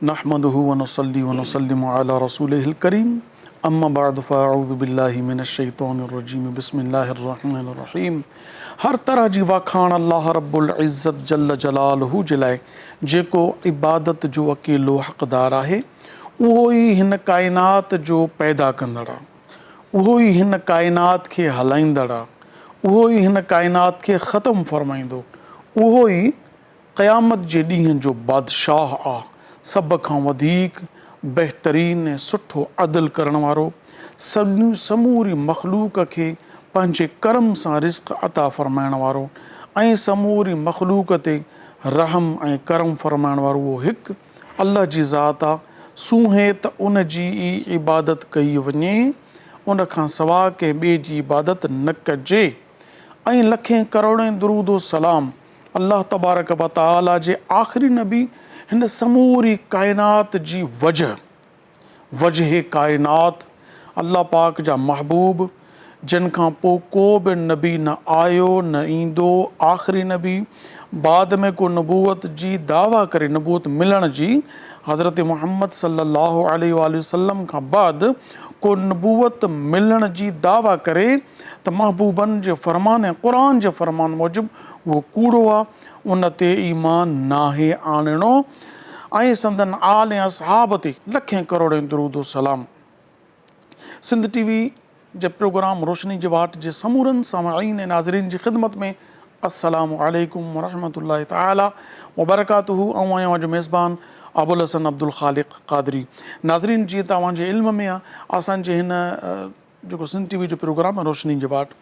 نحمده ونصلي ونسلم علي رسوله الڪريم اما بعد فاعوذ بالله من الشيطان الرجيم بسم الله الرحمن الرحيم هر طرح جي واکاڻ الله رب العزت جل جلاله جي لاء جيڪو عبادت جو اڪيلو حقدار آهي اهو ئي هن ڪائنات جو پيدا ڪندڙ آ اهو ئي هن ڪائنات کي هلائيندڙ آ اهو ئي هن ڪائنات کي ختم فرمائيندو اهو ئي قيامت جي ڏينهن جو بادشاهه آ، سڀ کان وڌيڪ بهترين ۽ سٺو عدل ڪرڻ وارو، سموري مخلوق کي پنهنجي ڪرم سان رزق عطا فرمائڻ وارو ۽ سموري مخلوق تي رحم ۽ ڪرم فرمائڻ وارو اهو هڪ الله جي ذات آ، سونهي ته ان جي ئي عبادت ڪئي وڃي، ان کان سواء ڪنهن ٻئي جي عبادت نه ڪجي ۽ لکين ڪروڙين درود و سلام الله تبارڪ و تعالي جي آخري نبي هن سموري ڪائنات جي وجه، وجه ڪائنات، الله پاڪ جا محبوب جن کان پوء ڪو به نبي نه آيو نه ايندو، آخري نبي، بعد ۾ ڪو نبوت جي دعويٰ ڪري نبوت ملڻ جي حضرت محمد صلي الله عليه واٰله وسلم کان بعد ڪو نبوت ملڻ جي دعويٰ ڪري ته محبوبن جي فرمان ۽ قرآن جي فرمان موجب اهو ڪوڙو آ، ان تي ايمان ناهي آڻڻو ۽ سندن آل ۽ اصحاب تي لکين ڪروڙين درود و سلام. سنڌ ٽي وي جي پروگرام روشني جي واٽ جي سمورن سامعين ۽ ناظرين جي خدمت ۾ السلام عليڪم ورحمة الله تعالي وبرڪاته آئون آهيان اوهان جو ميزبان ابوالحسن عبدالخالق قادري ناظرين جيئن ته اوهان جي علم ۾ آ اسان جي هن جيڪو سنڌ ٽي وي جو پروگرام آهي روشني جي واٽ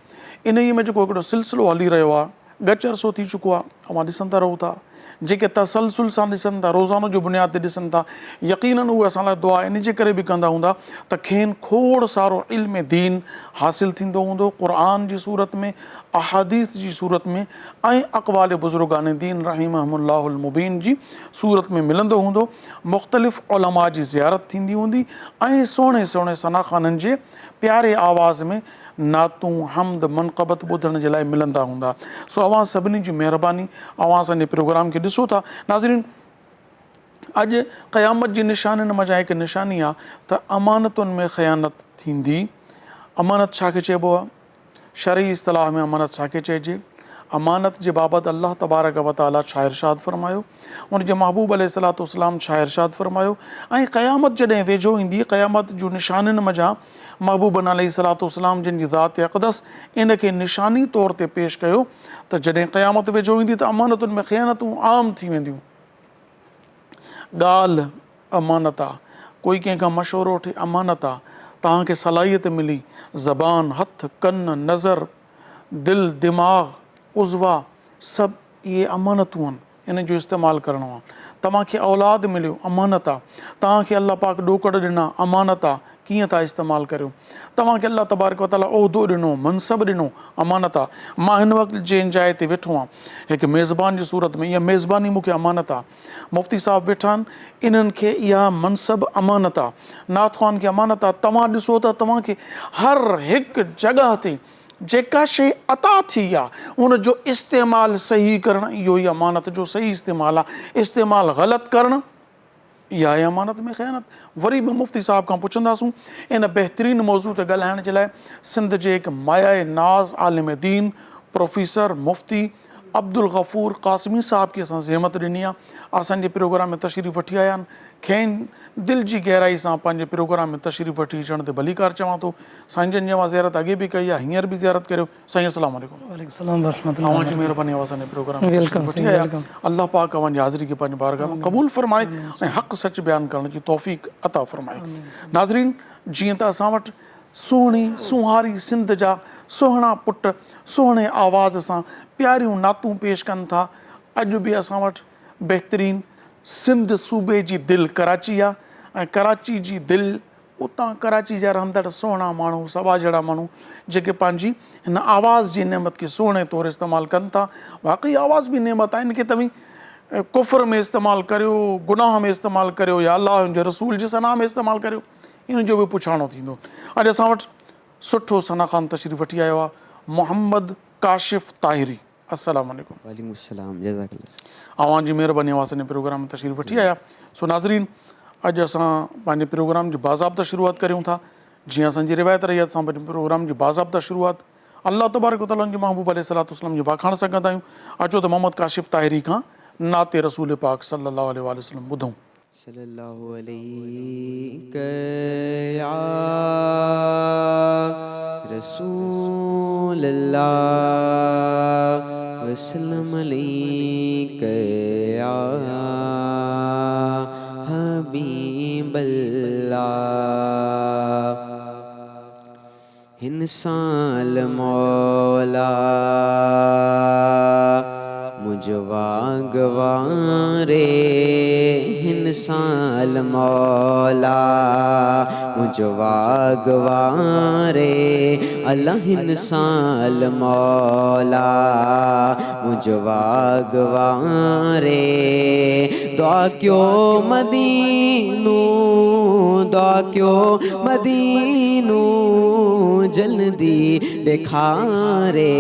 انهيء ۾ جيڪو هڪڙو سلسلو هلي رهيو آهي ڳچ عرصو ٿي چڪو آهي اوهان ڏسندا رهو ٿا جيڪي تسلسل سان ڏسن ٿا روزانو جي بنياد تي ڏسن ٿا يقينن اهي اسان لاء دعا ان جي ڪري به ڪندا هوندا ته کين کوڙ سارو علم دين حاصل ٿيندو هوندو قرآن جي صورت ۾ احاديث جي صورت ۾ ۽ اقوال بزرگان دين رحمهم الله المبين جي صورت ۾ ملندو هوندو مختلف علماء جي زيارت ٿيندي هوندي ۽ سهڻي سهڻي ثنا خوانن جي پياري آواز ۾ نعتون، حمد، منقبت ٻڌڻ جي لاء ملندا هوندا. سو اوهان سڀني جي مهرباني اوهان اسان جي پروگرام کي ڏسو ٿا. ناظرين اڄ قيامت جي نشانين منجهان هڪ نشاني آ ته امانتن ۾ خيانت ٿيندي. امانت ڇا کي چئبو آ؟ شرعي اصطلاح ۾ امانت ڇا کي چئجي؟ امانت جي بابت الله تبارڪ و تعاليٰ ڇا ارشاد فرمايو؟ ان جي محبوب عليه الصلوة والسلام ڇا ارشاد فرمايو؟ ۽ قيامت جڏهن ويجهو ايندي، قيامت جون نشانين منجهان محبوبن عليه الصلوة والسلام جن جي ذات اقدس ان کي نشاني طور تي پيش ڪيو ته جڏهن قيامت ويجهو ايندي ته امانتن ۾ خيانتون عام ٿي وينديون. ڳالهه امانت آ. ڪوئي ڪنهن کان مشورو وٺي امانت آ. توهان کي صلاحيت ملي، زبان، هٿ، ڪن، نظر، دل، دماغ، عضوا سڀ اهي امانتون آهن، انهن جو استعمال ڪرڻو آ. توهان کي اولاد مليو امانت آ. توهان کي الله پاڪ ڏوڪڙ ڏنا امانت آ، ڪيئن ٿا استعمال ڪريو. توهان کي الله تبارڪ و تعاليٰ عهدو ڏنو، منصب ڏنو، امانت آ. مان هن وقت جنهن جاء تي ويٺو آهيان، هڪ ميزبان جي صورت ۾، اها ميزباني مون کي امانت آ. مفتي صاحب ويٺا آهن، انهن کي اها منصب امانت آ. نعت خوان کي امانت آ. توهان ڏسو ته توهان کي هر هڪ جڳهه تي جيڪا شيء عطا ٿي آ، ان جو استعمال صحيح ڪرڻ اهو ئي امانت جو صحيح استعمال آ. استعمال غلط ڪرڻ اها آهي امانت ۾ خيانت. وري به مفتي صاحب کان پڇنداسون ان بهترين موضوع تي ڳالهائڻ جي لاء سنڌ جي هڪ مايائي ناز عالم دين پروفيسر مفتي عبدالغفور قاسمي صاحب کي اسان زحمت ڏني آهي اسان جي پروگرام ۾ تشريف وٺي آيا آهن کين دل جي گهرائي سان پنهنجي پروگرام ۾ تشريف وٺي اچڻ تي ڀليڪار چوان ٿو سائين جن جي اوهان زيارت اڳي به ڪئي آهي هينئر به زيارت ڪريو سائين السلام عليڪم. وعليڪم السلام ورحمة الله اوهان جي مهرباني اوهان اسان جي پروگرام ۾ تشريف وٺي آيا الله پاڪ اوهان جي حاضري کي پنهنجي بارگاهه ۾ قبول فرمائي ۽ حق سچ بيان ڪرڻ جي توفيق عطا فرمائي ناظرين جيئن ته اسان وٽ سهڻي سونهاري سنڌ جا سهڻا پٽ سهڻي آواز سان پياريون نعتون پيش ڪن ٿا اڄ به اسان وٽ بهترين سنڌ صوبي جي دل ڪراچي آ ۽ ڪراچي جي دل اتان ڪراچي جا رهندڙ سهڻا ماڻهو، سٻاجهڙا ماڻهو جيڪي پنهنجي هن آواز جي نعمت کي سهڻي طور استعمال ڪن ٿا. واقعي آواز به نعمت آهي، ان کي توهين ڪفر ۾ استعمال ڪريو، گناهه ۾ استعمال ڪريو يا الله ۽ ان جي رسول جي ثنا ۾ استعمال ڪريو، ان جو به پڇاڻو ٿيندو. اڄ اسان وٽ سٺو ثنا خان تشريف وٺي آيو آهي محمد ڪاشف طاهري السلام عليڪم. وعليڪم السلام جزاڪ الله سر. اوهان جي مهرباني اوهان اسان جي پروگرام ۾ تشريف وٺي آيا. سو ناظرين اڄ اسان پنهنجي پروگرام جي باضابطه شروعات ڪريون ٿا جيئن اسان جي روايت رهي آهي ته اسان پنهنجي پروگرام جي باضابطه شروعات الله تبارڪ و تعالي ان جي محبوب عليه الصلوة والسلام جي واکاڻ سان ڪندا آهيون. اچو ته محمد ڪاشف طاهري کان نعت رسول پاڪ صلي الله عليه واٰله وسلم ٻڌون. صلي الله عليڪ يا رسول الله وسلم عليڪ يا حبيب الله. هن سال مولا منهنجو واڳ واري هن سال مولا منهنجو واڳ واري الله هن سال مولا منهنجو واڳ واري دعا ڪيو مدينو دعا ڪيو مدينو جلدي ڏيکاري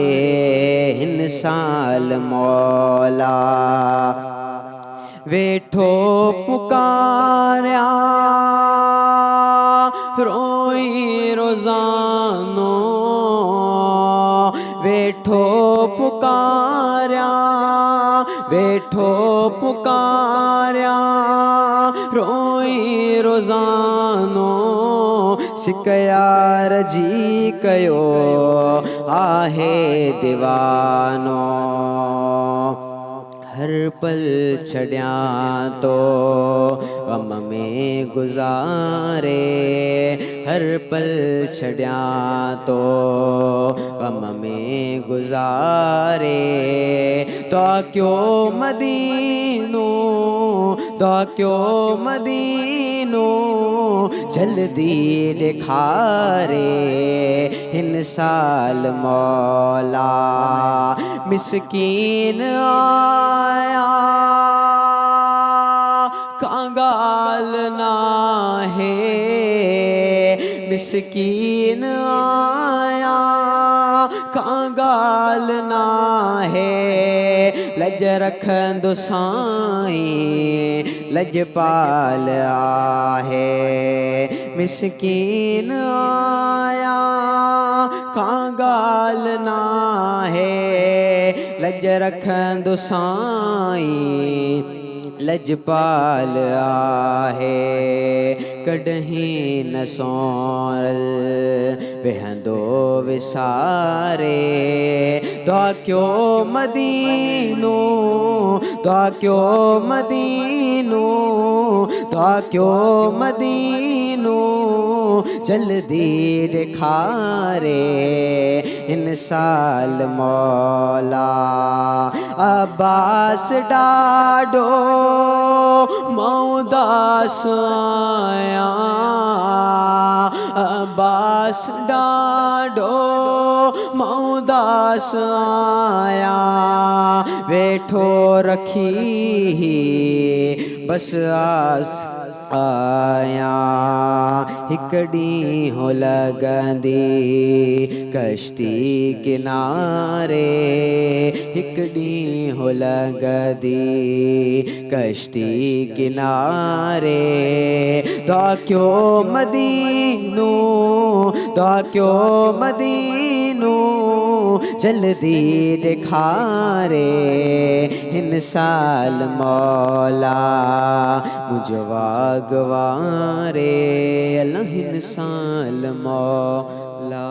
هن سال مولا ويٺو پڪاريان روئي روزانو ويٺو پڪاريان ويٺو پڪاريان روئي روزانو سڪ يار جي ڪيو آهي ديوانو. هر پل ڇڏيان تو غم ۾ گذاري هر پل ڇڏيان تو غم ۾ گذاري دعا ڪيو مدينو دعا ڪيو مدينو جلدي ڏيکاري هن سال مولا مسڪين آيا ڪا ڳالهه ناهي مسڪين آيا ڪا ڳالهه ناهي لڄ رکندو سائين لڄپال آهي مسڪين آيا ڪا ڳالهه ناهي لڄ رکندو سائين لڄپال آهي ڪڏهن نه سونرل ويهندو وساري دعا ڪيو مدينو دعا ڪيو مدينو دعا ڪيو مدينو جلدي ڏيکاري هن سال مولا عباس ڏاڍو مان اداس آهيان عباس ڏاڍو مان اداس آهيان ويٺو رکي بس آس آيان هڪ ڏينهن لڳندي ڪشتي ڪناري هڪ ڏينهن لڳندي ڪشتي ڪناري دعا ڪيو مدينو دعا ڪيو مدينو جلدي ڏيکاري هن سال مولا منهنجو واڳ واري الله هن سال مولا.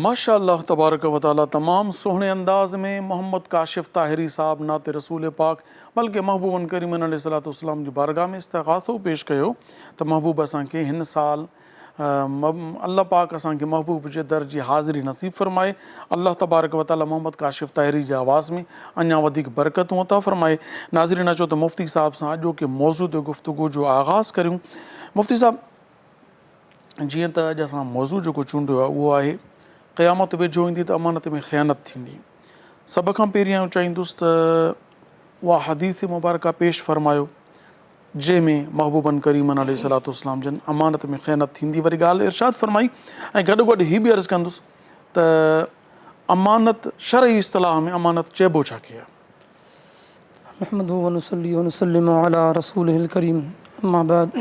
ماشاء الله تبارڪ و تعالي تمام سهڻي انداز ۾ محمد ڪاشف طاهري صاحب نعت رسول پاڪ بلڪه محبوبن ڪريمن عليه الصلوة والسلام جي بارگاھ ۾ استغاثو پيش ڪيو ته محبوب اسان کي هن سال الله پاڪ اسان کي محبوب جي در جي حاضري نصيب فرمائي. الله تبارڪ و تعالي محمد ڪاشف طاهري جي آواز ۾ اڃا وڌيڪ برڪتون عطا فرمائي. ناظرين اچو ته مفتي صاحب سان اڄوڪي موضوع تي گفتگو جو آغاز ڪريون. مفتي صاحب جيئن ته اڄ اسان موضوع جيڪو چونڊيو آهي اهو آهي قيامت ويجهو ايندي ته امانت ۾ خيانت ٿيندي. سڀ کان پهرين آئون چاهيندس ته اها حديث مبارڪه پيش فرمايو. جنهن ۾ محبوبن ڪريمن عليه الصلوة والسلام جن امانت ۾ خيانت ٿيندي واري ڳالهه ارشاد فرمائي ۽ گڏوگڏ هي به عرض ڪندس ته امانت شرعي اصطلاح ۾ امانت چئبو ڇا کي آهي؟ نحمده ونصلي ونسلم علي رسوله الڪريم اما بعد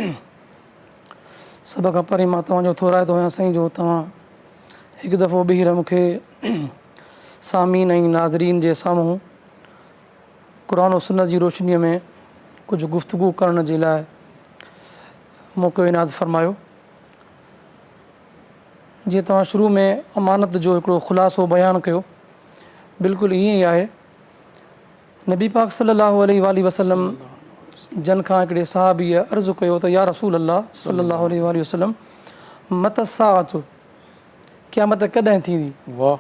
سڀ کان پهرين مان توهان جو ٿورائتو آهيان سائين جو توهان هڪ دفعو ٻيهر مون کي سامعين ۽ ناظرين جي سامهون قرآن و سنت جي روشنيء ۾ ڪجهه گفتگو ڪرڻ جي لاء موقعو عنايت فرمايو. جيئن توهان شروع ۾ امانت جو هڪڙو خلاصو بيان ڪيو بلڪل ائين ئي آهي. نبي پاڪ صلي الله عليه واٰله وسلم جن کان هڪڙي صحابيء عرض ڪيو ته يا رسول الله صلي الله عليه واٰله وسلم متي الساعة قيامت ڪڏهن ٿيندي؟ واه.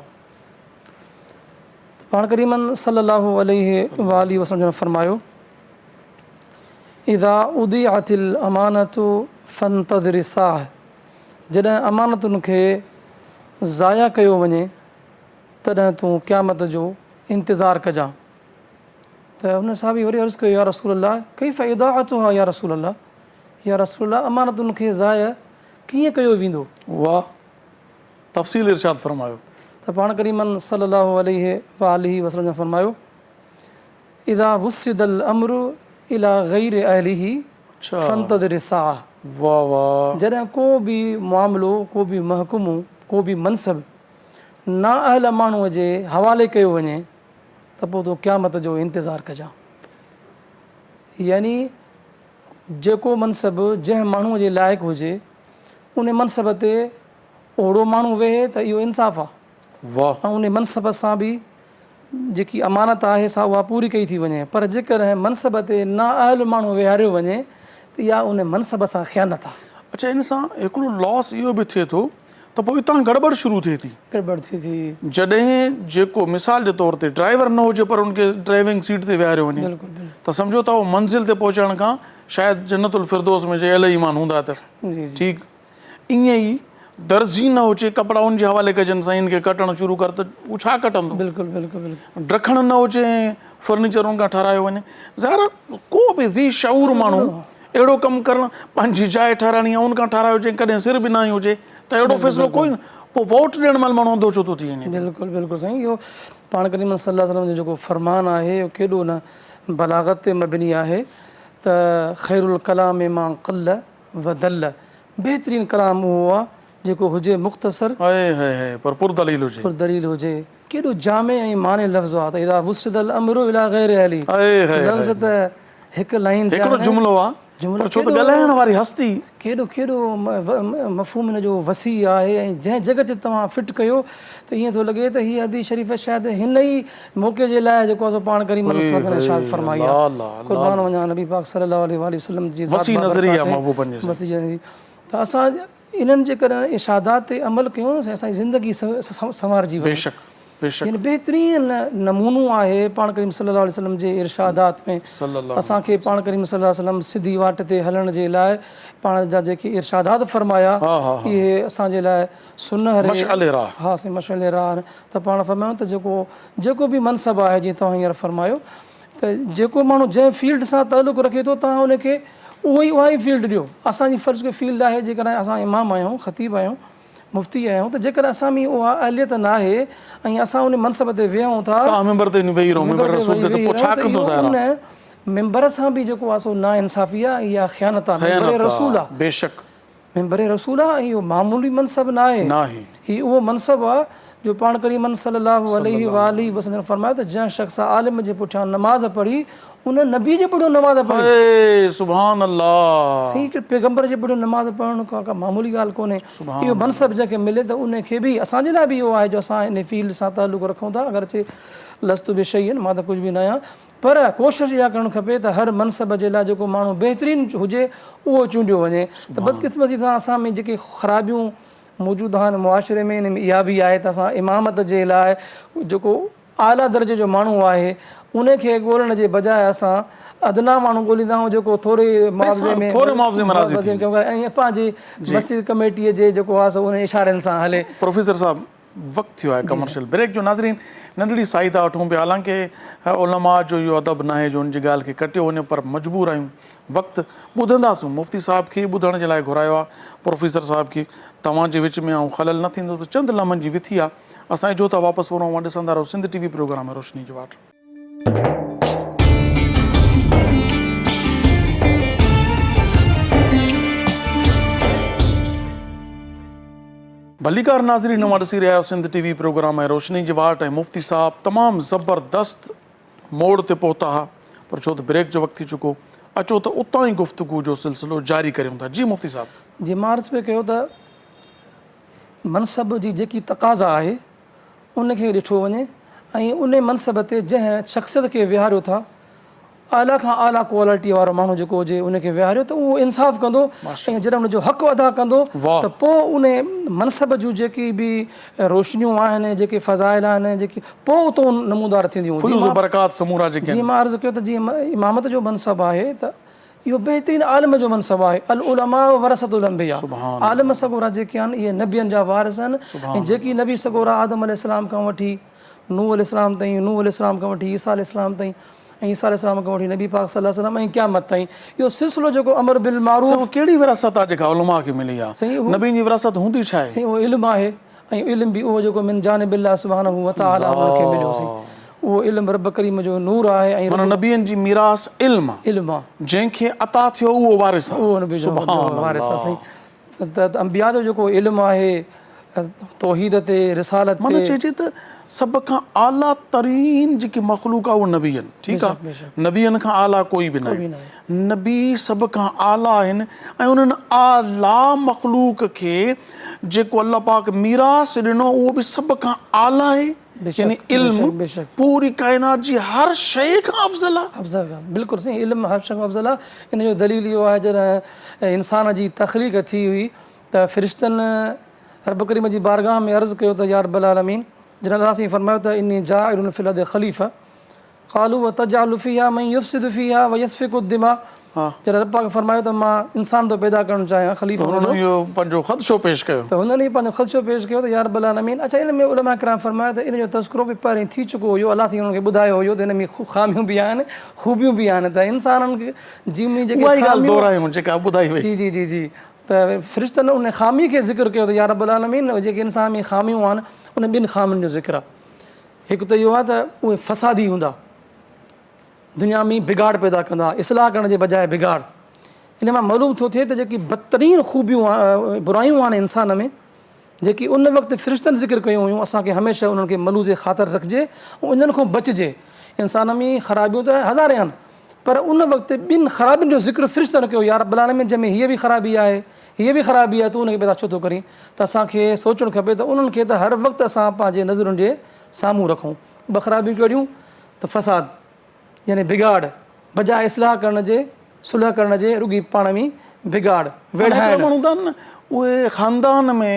ته پاڻ ڪريمن صلّي الله عليه واٰله وسلّم جن فرمايو، اذا اضيعت الامانة فانتظر الساعة جڏهن امانتن کي ضايع ڪيو وڃي تڏهن تون قيامت جو انتظار ڪجان. ته ان صحابي وري عرض ڪيو يا رسول الله ڪيف اضاعتها يا رسول الله يا رسول الله امانتن کي ضايع ڪيئن ڪيو ويندو؟ واه. تفصيل ارشاد فرمايو. ته پاڻ ڪريمن صلّي الله عليه واٰله وسلّم جن فرمايو، اذا وسد الامر الي غير اهله فانتظر الساعه واه واه. جڏهن ڪو به معاملو، ڪو به محڪمو، ڪو به منصب نااهل ماڻهوء جي حوالي ڪيو وڃي ته پوء تون قيامت جو انتظار ڪجان. يعني جيڪو منصب جنهن ماڻهوء جي لائق هجي ان منصب تي اهڙو ماڻهو ويهي ته اهو انصاف آ واه. ۽ ان منصب سان به جيڪي امانت آهي سا اها پوري ڪئي ٿي وڃي پر جيڪڏهن منصب تي نااهل ماڻهو ويهاريو وڃي ته اها ان منصب سان خيانت آ. اڇا ان سان هڪڙو لاس اهو به ٿئي ٿو ته پوء اتان گڙٻڙ شروع ٿئي ٿي. گڙٻڙ ٿئي ٿي. جڏهن جيڪو مثال جي طور تي ڊرائيور نه هجي پر ان کي ڊرائيونگ سيٽ تي ويهاريو وڃي بلڪل بلڪل. ته سمجهو ته اهو منزل تي پهچائڻ کان شايد جنت الفردوس ۾ جي اهل ايمان هوندا ته جي جي. ٺيڪ ائين ئي درزي نه هجي ڪپڙا ان جي حوالي ڪجن سائين ان کي ڪٽڻ شروع ڪر ته هو ڇا ڪٽندو. بلڪل بلڪل بلڪل. ڊکڻ نه هجي ۽ فرنيچر ان کان ٺهرايو وڃي. ظاهر آهي ڪو به ذي شعور ماڻهو اهڙو ڪم ڪرڻ پنهنجي جاء ٺهرائڻي آهي ان کان ٺهرايو جنهن ڪڏهن سر به نه هنيو هجي ته اهڙو فيصلو ڪوئي نه پوء ووٽ ڏيڻ مهل ماڻهو انڌو ڇو ٿو ٿي وڃي. بلڪل بلڪل سائين اهو پاڻ ڪريم صلي الله عليه وسلم جو جيڪو فرمان آهي اهو ڪيڏو نه بلاغت تي مبني آهي ته خير الڪلام ما قل ودل بهترين ڪلام اهو آ جيڪو هجي مختصر. هئي هئي هئي پر پر دليل هجي. پر دليل هجي. ڪيڏو جامع ۽ معني لفظ آ ته اذا وسد الامر الي غير اهله هئي هئي لفظ هئي. ته هڪ لائين ٿيا هڪڙو آهن. جملو آ جملو پر ڇو ته ڪيڏو ڳالهائڻ واري هستي. ڪيڏو ڪيڏو مفهوم ان جو وسيع آهي ۽ جنهن جڳهه تي توهان فٽ ڪيو ته ائين ٿو لڳي ته هي حديث شريف شايد هن ئي موقعي جي لاء جيڪو آ سو پاڻ ڪريم هئي صلي الله هئي ارشاد فرمائي آ. الله الله الله قربان الله. وڃان نبي پاڪ صلي الله عليه واٰله وسلم جي ذات وسيع نظريه بابرڪات محبوبن جي تي وسيع نظريه ته اسان انهن جيڪڏهن ارشادات تي عمل ڪيون نه اسان جي زندگي سنوارجي وڃي. بيشڪ بيشڪ. يعني بهترين نمونو آهي پاڻ ڪريم صلي الله عليه وسلم جي ارشادات ۾ صلي الله اسان کي پاڻ ڪريم صلي الله عليه وسلم سڌي واٽ تي هلڻ جي لاء پاڻ جا جيڪي ارشادات فرمايا ها ها ها. اهي اسان جي لاء سنهري مشعل راهه. ها سائين مشعل راهه ته پاڻ فرمايو ته جيڪو جيڪو به منصب آهي جيئن توهان هينئر فرمايو ته جيڪو ماڻهو جنهن فيلڊ سان تعلق رکي ٿو توهان ان کي اهو ئي اها ئي فيلڊ ڏيو اسان جي فرض ڪيو فيلڊ آهي جيڪڏهن اسان امام آهيون خطيب آهيون مفتي آهيون ته جيڪڏهن اسان ۾ اها اهليت ناهي ۽ اسان ان منصب تي ويهون ٿا توهان منبر تي ويهي رهو منبر رسول تي ته پوء ڇا ڪندو ظاهر آهي ان منبر سان به جيڪو آهي سو ناانصافي آهي ۽ اها خيانت آهي منبر رسول آهي بيشڪ منبر رسول آ ۽ اهو معمولي منصب ناهي. ناهي. هي اهو منصب آ جو پاڻ ڪريمن صلي الله عليه واٰله وسلم جن فرمايو ته جنهن شخص عالم جي پٺيان نماز پڙهي ان نبي جي پٺيان نماز پڙهي. اي سبحان الله. سائين هڪڙي پيغمبر جي پٺيان نماز پڙهڻ ڪا معمولي ڳالهه ڪونهي. سبحان اهو منصب جنهن کي ملي ته ان کي به اسان جي لاء به اهو آهي جو اسان ان فيلڊ سان تعلق رکون ٿا اگرچه لست بشيء مان ته ڪجهه به ناهيان پر ڪوشش اها ڪرڻ کپي ته هر منصب جي لاء جيڪو ماڻهو بهترين هجي اهو چونڊيو وڃي ته بدقسمتي سان اسان ۾ جيڪي خرابيون موجود آهن معاشري ۾ ان ۾ اها به آهي ته اسان امامت جي لاء جيڪو اعليٰ درجي جو ماڻهو آهي ان کي ڳولڻ جي بجاء اسان ادنيٰ ماڻهو ڳوليندا آهيون جيڪو ٿوري معاوضي ۾ ٿوري معاوضي ۾ راضي ٿي ۽ پنهنجي مسجد ڪميٽيء جي جيڪو آهي سو ان اشارن سان هلي. پروفيسر صاحب! وقت ٿيو آهي ڪمرشل بريڪ جو. ناظرين ننڍڙي سائي ٿا وٺون پيا، حالانڪه علماء جو اهو ادب ناهي جو ان جي ڳالهه کي ڪٽيو وڃي، پر مجبور آهيون، وقت ٻڌنداسون. مفتي صاحب کي ٻڌڻ جي لاء گهرايو آهي، پروفيسر صاحب کي، توهان جي وچ ۾ آئون خلل نه ٿيندو ته چند لمحن جي وٿي آهي، اسان اجهو ٿا واپس ورون، اوهان ڏسندا رهو سنڌ ٽي وي پروگرام روشني جي واٽ. ڀليڪار ناظرين اوهان ڏسي رهيا آهيو سنڌ ٽي وي پروگرام ۽ روشني جي واٽ ۽ مفتي صاحب تمام زبردست موڙ تي پهتا ها پر ڇو ته بريڪ جو وقت ٿي چڪو اچو ته اتان ئي گفتگو جو سلسلو جاري ڪريون ٿا جي مفتي صاحب. جي مان عرض پئي ڪيو ته منصب جي جيڪي تقاضا آهي ان کي ڏٺو وڃي ۽ ان منصب تي جنهن شخصيت کي ويهاريو ٿا اعليٰ کان اعليٰ ڪوالٽي وارو ماڻهو جيڪو هجي ان کي ويهاريو ته اهو انصاف ڪندو ۽ جڏهن ان جو حق ادا ڪندو ته پوء ان منصب جون جيڪي به روشنيون آهن جيڪي فضائل آهن جيڪي پوء اتو نمودار ٿينديون. فيوض و برڪات سمورا جيڪي آهن. جيئن مان عرض ڪيو ته جيئن امامت جو منصب آهي ته اهو بهترين عالم جو منصب آهي، العلماء ورثة الانبياء، عالم سڳورا جيڪي آهن اهي نبين جا وارث آهن ۽ جيڪي نبي سڳورا آدم عليه السلام کان وٺي نوح عليه السلام تائين، نوح عليه السلام کان وٺي عيسيٰ عليه السلام تائين ۽ عيسيٰ عليه السلام کان وٺي نبي پاڪ صلي الله عليه وسلم ۽ قيامت تائين اهو سلسلو جيڪو امر بالمعروف. سائين اهو ڪهڙي وراثت آهي جيڪا علماء کي ملي آهي؟ نبين جي وراثت هوندي ڇا آهي؟ سائين اهو علم آهي ۽ علم به اهو جيڪو من جانب الله سبحانه وتعالي انهن کي مليو سائين اهو علم رب ڪريم جو نور آهي ۽ معنيٰ نبين جي ميراث علم آ علم آ جنهن کي عطا ٿيو اهو وارث آ اهو نبي جو وارث آ سائين ته انبياء جو جيڪو علم آهي توحيد تي رسالت تي معنيٰ چئجي ته سڀ کان اعليٰ ترين جيڪي مخلوق آ اهو نبي آهن ٺيڪ آ نبين کان اعليٰ ڪوئي به ناهي نبي سڀ کان اعليٰ آهن ۽ انهن اعليٰ مخلوق کي جيڪو الله پاڪ ميراث ڏنو اهو به سڀ کان اعليٰ آهي يعني علم پوري ڪائنات جي هر شيء کان افضل آهي. افضل آهي بلڪل سائين علم هر شيء کان افضل آهي ان جو دليل اهو آهي جڏهن انسان جي تخليق ٿي هئي ته فرشتن رب ڪريم جي بارگاهه ۾ عرض ڪيو ته يا رب العالمين جڏهن الله سائين فرمايو ته اني جاعل في الارض خليفه قالوا وتجعل فيها من يفسد فيها ويسفك الدماء جڏهن رب پاڪ فرمايو ته مان انسان ٿو پيدا ڪرڻ چاهيان خليفو ته هنن اهو پنهنجو خدشو پيش ڪيو. ته هنن اهو پنهنجو خدشو پيش ڪيو ته يا رب العالمين اڇا ان ۾ علماء ڪرام فرمايو ته ان جو تذڪرو به پهرين ٿي چڪو هيو الله سائين انهن کي ٻڌايو هيو ته ان ۾ خاميون به آهن خوبيون به آهن ته انسانن جي ۾ جيڪي اها ئي ڳالهه دهرايون جيڪا ٻڌائي وئي. جي جي جي جي ته فرشتن ان خامي کي ذڪر ڪيو ته يا رب العالمين جيڪي انسان ۾ خاميون آهن ان ٻن خامين جو ذڪر آهي. هڪ ته اهو آهي ته اهي فسادي هوندا، دنيا ۾ بگاڙ پيدا ڪندا، اصلاح ڪرڻ جي بجاء بگاڙ. ان مان معلوم ٿو ٿئي ته جيڪي بدترين خوبيون برايون آهن انسان ۾ جيڪي ان وقت فرشتن ذڪر ڪيون هيون اسان کي هميشه انهن کي ملحوظ خاطر رکجي ۽ انهن کان بچجي. انسان ۾ خرابيون ته هزارين آهن پر ان وقت ٻن خرابين جو ذڪر فرشتن ڪيو يا رب العالمين جنهن ۾ هيء به خرابي آهي هيء به خرابي آهي تون ان کي پيدا ڇو ٿو ڪرين ته اسان کي سوچڻ کپي ته انهن کي ته هر وقت اسان پنهنجي نظرن جي سامهون رکون. ٻه خرابيون ڪهڙيون ته فساد يعني بگاڙ بجاء اصلاح ڪرڻ جي صلح ڪرڻ جي رڳي پاڻ ۾ بگاڙ، ويڙهائڻ. هڪڙا ماڻهو هوندا آهن نه اهي خاندان ۾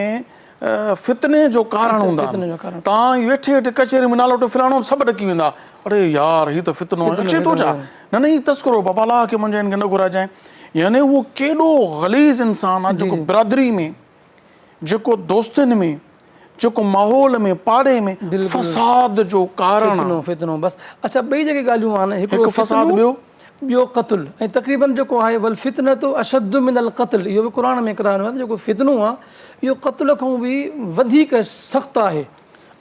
فتني جو ڪارڻ هوندا آهن. تان ئي ويٺي ويٺي ڪچهري ۾ نالو وٺو فلاڻو سڀ ڏڪي ويندا اڙي يار هي ته فتنو آهي اچي ٿو ڇا نه نه هي تذڪرو بابا الله کي منجهه هن کي نه گهرائجانء يعني اهو ڪيڏو غليظ انسان آهي جيڪو برادري ۾ جيڪو دوستن ۾ جيڪو ماحول ۾ پاڙي ۾ فساد جو ڪارڻ آهي. فتنو فتنو بس اڇا ٻئي جيڪي ڳالهيون آهن هڪڙو فساد ٻيو ٻيو قتل ۽ تقريبن جيڪو آهي والفتنة اشد من القتل اهو به قرآن ۾ قرار آهي ته جيڪو فتنو آهي اهو قتل کان به وڌيڪ سخت آهي.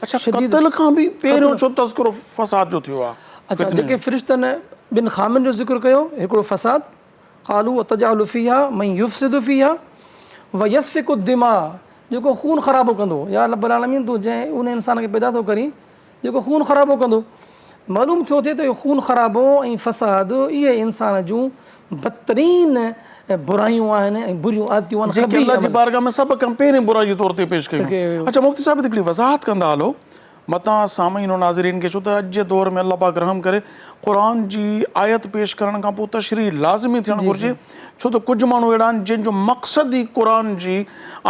اڇا قتل کان به پهريون ڇو تذڪرو فساد جو ٿيو آهي؟ اڇا جيڪي فرشتن ٻن خامين جو ذڪر ڪيو هڪڙو فساد قالوا اتجعل فيها من يفسد فيها ويسفك الدماء جيڪو خون خرابو ڪندو يا رب العالمين تون جنهن ان انسان کي پيدا ٿو ڪرين جيڪو خون خرابو ڪندو معلوم ٿيو ٿئي ته اهو خون خرابو ۽ فساد اهي انسان جون بدترين برايون آهن ۽ بريون عادتيون آهن جيڪي الله جي بارگاهه ۾ سڀ کان پهرين برائي جي طور تي پيش ڪيون. اڇا مفتي صاحب هتي هڪڙي وضاحت ڪندا هلو متان سامعين و ناظرين کي ڇو ته اڄ جي دور ۾ الله پاڪ رحم ڪري قرآن جي آيت پيش ڪرڻ کان پوء تشريح لازمي ٿيڻ گهرجي ڇو ته ڪجهه ماڻهو اهڙا آهن جن جو مقصد ئي قرآن جي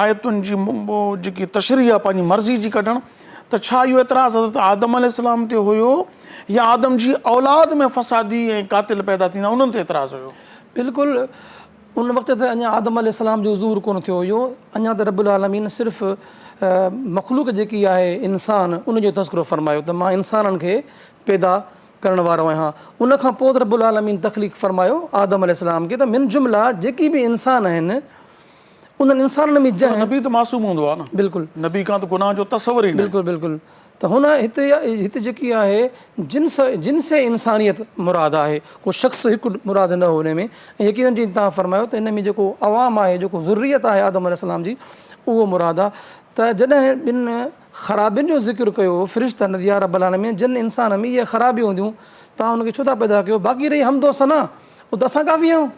آيتن جي جيڪي تشريح آهي پنهنجي مرضي جي ڪڍڻ ته ڇا اهو اعتراض حضرت آدم عليه السلام تي هيو يا آدم جي اولاد ۾ فسادي ۽ قاتل پيدا ٿيندا انهن تي اعتراض هيو؟ بلڪل ان وقت ته اڃا آدم عليه السلام جو ظهور ڪونه ٿيو هيو اڃا ته رب العالمين صرف مخلوق جيڪي آهي انسان ان جو تذڪرو فرمايو ته مان انسانن کي پيدا ڪرڻ وارو آهيان. ان کان پوء رب العالمين تخليق فرمايو آدم عليه السلام کي ته من جمله جيڪي به انسان آهن انهن انسانن ۾ جنهن. نبي ته معصوم هوندو آهي نه. بلڪل. نبي کان ته گناهه جو تصور ئي ناهي. بلڪل بلڪل ته هن هتي هتي جيڪي آهي جنس جنس انسانيت مراد آهي ڪو شخص هڪ مراد نه هو ان ۾ ۽ يقينن جيئن توهان فرمايو ته ان ۾ جيڪو عوام آهي جيڪو ذريت آهي آدم عليه السلام جي اهو مراد آهي ته جڏهن ٻن خرابين جو ذڪر ڪيو فرشتن يا رب العالمين جن انسان ۾ اهي خرابيون هونديون توهان ان کي ڇو ٿا پيدا ڪيو باقي رهي حمد و ثنا اهو ته اسان ڪافي آهيون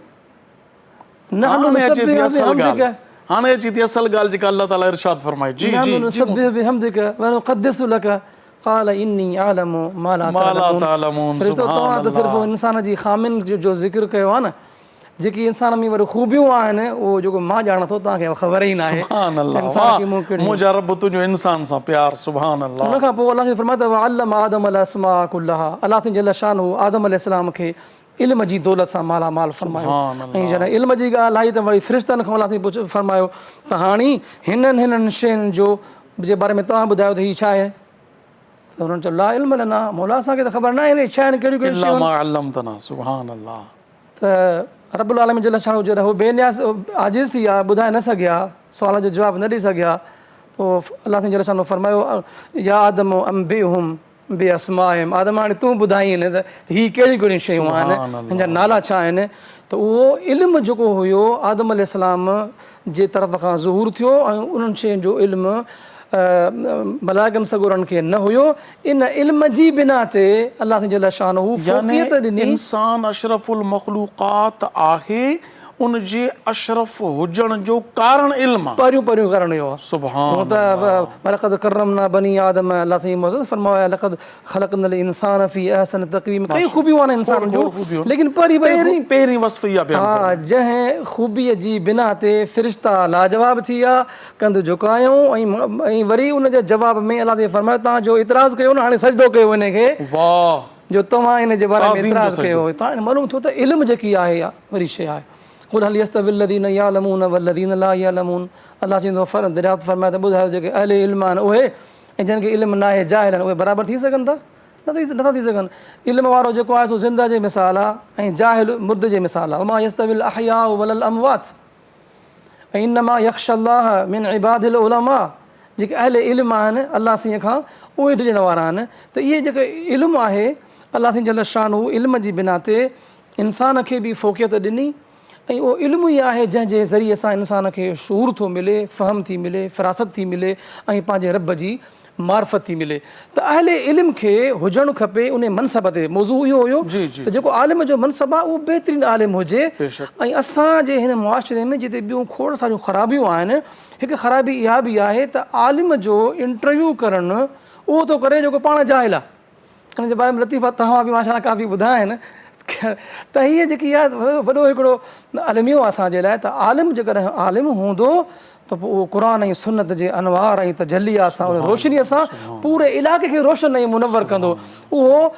نحن هاڻي اچي ٿي نسبح اصل بحمدک ڳالهه هاڻي اچي ٿي اصل ڳالهه جيڪا الله تعالي ارشاد فرمائي جي نحن جي جي نسبح بحمدک ونقدس لک قال اني اعلم ما لا ما لا تعلمون تعلمون فرشتو سبحان توهان ته صرف الله انسان جي خامين جو ذڪر ڪيو آهي نه جيڪي انسان ۾ وري خوبيون آهن اهو جيڪو مان ڄاڻان ٿو توهان کي خبر ئي ناهي سبحان ته الله انسان واه کي مون ڪهڙيون منهنجا رب تنهنجو انسان سان پيار سبحان ان الله. کان پوء الله سائين فرمايو ته وعلم آدم الاسماء كلها الله سائين جل شانه آدم عليه السلام کي علم جي دولت سان مالا مال فرمايو سبحان ۽ الله. جڏهن علم جي ڳالهه آئي ته وري فرشتن کان الله سائين پڇ فرمايو ته هاڻي هنن هنن شين جو جي باري ۾ توهان ٻڌايو ته هي ڇا آهي ته انهن چيو لا علم لنا مولا اسان کي ته خبر ناهي هي ڇا آهن ڪهڙيون ڪهڙيون الا شيون ما علمتنا سبحان الله. ته رب العالمين جل شانه جڏهن هو بي نياز عاجز ٿي ويا ٻڌائي نه سگهيا سوال جو جواب نه ڏئي سگهيا پوء الله سائين جل شانه فرمايو يا آدم انبئهم باسمائهم آدم هاڻي تون ٻڌائين ته هي ڪهڙيون ڪهڙيون شيون آهن هن جا نالا ڇا آهن ته اهو علم جيڪو هيو آدم عليه السلام جي طرف کان ظهور ٿيو ۽ انهن شين جو علم ملائڪن سڳورن کي نه هيو ان علم جي بنا تي الله سائين جل شانه فوقيت يعني ڏني. انسان اشرف المخلوقات آهي ان جي اشرف هجڻ جو ڪارڻ علم آ. پهريون پهريون ڪارڻ اهو آ. سبحان هونء ته الله. ولقد ڪرمنا بني آدم الله سائين معزز فرمايو آهي لقد خلقنا الانسان في احسن تقويم ڪئي خوبيون آهن انسان جون ليڪن پهرين پهرين پهرين وصف اها بيان ها فرمائي. جنهن خوبيء جي بنا تي فرشتا لاجواب ٿي ويا ڪنڌ جهڪايائون ۽ وري ان جي جواب ۾ الله تعالي فرمايو توهان جو اعتراض ڪيو نه هاڻي سجدو ڪيو ان کي واه جو توهان ان جي باري ۾ تعظيم جو اعتراض سجدو. ڪيو تان معلوم ٿيو ته علم جيڪي آهي اها وري شيء آهي قل هل يستوي الذين يعلمون والذين لا يعلمون الله چوندو فر دريافت فرمايو ته ٻڌايو جيڪي اهل علم آهن اهي ۽ جن کي علم ناهي جاهل آهن اهي برابر ٿي سگهن ٿا نه ٿا ٿي سگهن علم وارو جيڪو آهي سو زنده جي مثال آهي ۽ جاهل مرد جي مثال آهي وما يستوي الاحياء ولا الاموات ۽ انما يخشي الله من عباده العلماء جيڪي اهل علم آهن الله سائين کان اهي ڊڄڻ وارا آهن ته اهي جيڪو علم آهي الله سائين جل شانه علم جي بنا تي انسان کي به فوقيت ڏني ۽ اهو علم ئي آهي جنهن جي ذريعي سان انسان کي شعور ٿو ملي فهم ٿي ملي فراست ٿي ملي ۽ پنهنجي رب جي معرفت ٿي ملي ته اهل علم کي هجڻ کپي انهي منصب تي موضوع اهو هيو ته جيڪو عالم جو منصب آهي اهو بهترين عالم هجي ۽ اسان جي هن معاشري ۾ جتي ٻيون کوڙ ساريون خرابيون آهن هڪ خرابي اها به آهي ته عالم جو انٽرويو ڪرڻ اهو ٿو ڪري جيڪو پاڻ جاهل آهي ان جي باري ۾ لطيفا توهان به ماشاءالله ڪافي ٻڌا آهن ته هيء جيڪي آهي وڏو هڪڙو الميو آهي اسان جي لاء ته عالم جيڪڏهن عالم هوندو ته پوء اهو قرآن ۽ سنت جي انوار ۽ تجليات سان ان روشنيء سان پوري علائقي کي روشن ۽ منور ڪندو اهو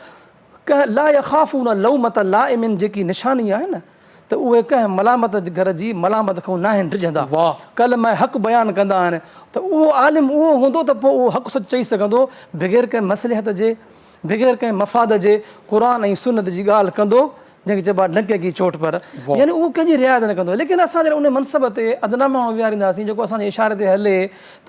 ڪنهن لا يخافون لومة لائم جيڪي نشاني آهي نه ته اهي ڪنهن ملامت گر جي ملامت کان ناهن ڊڄندا، ڪلمه حق بيان ڪندا آهن ته اهو عالم اهو هوندو ته پوء اهو حق سچ چئي سگهندو بغير ڪنهن مصلحت جي، بغير ڪنهن مفاد جي قرآن ۽ سنت جي ڳالهه ڪندو جنهن کي چئبو آهي ڊنڪي ڪي چوٽ پر يعني اهو ڪنهن جي رعايت نه ڪندو ليڪن اسان جڏهن ان منصب تي ادنيٰ ماڻهو ويهارينداسين جيڪو اسان جي اشاري تي هلي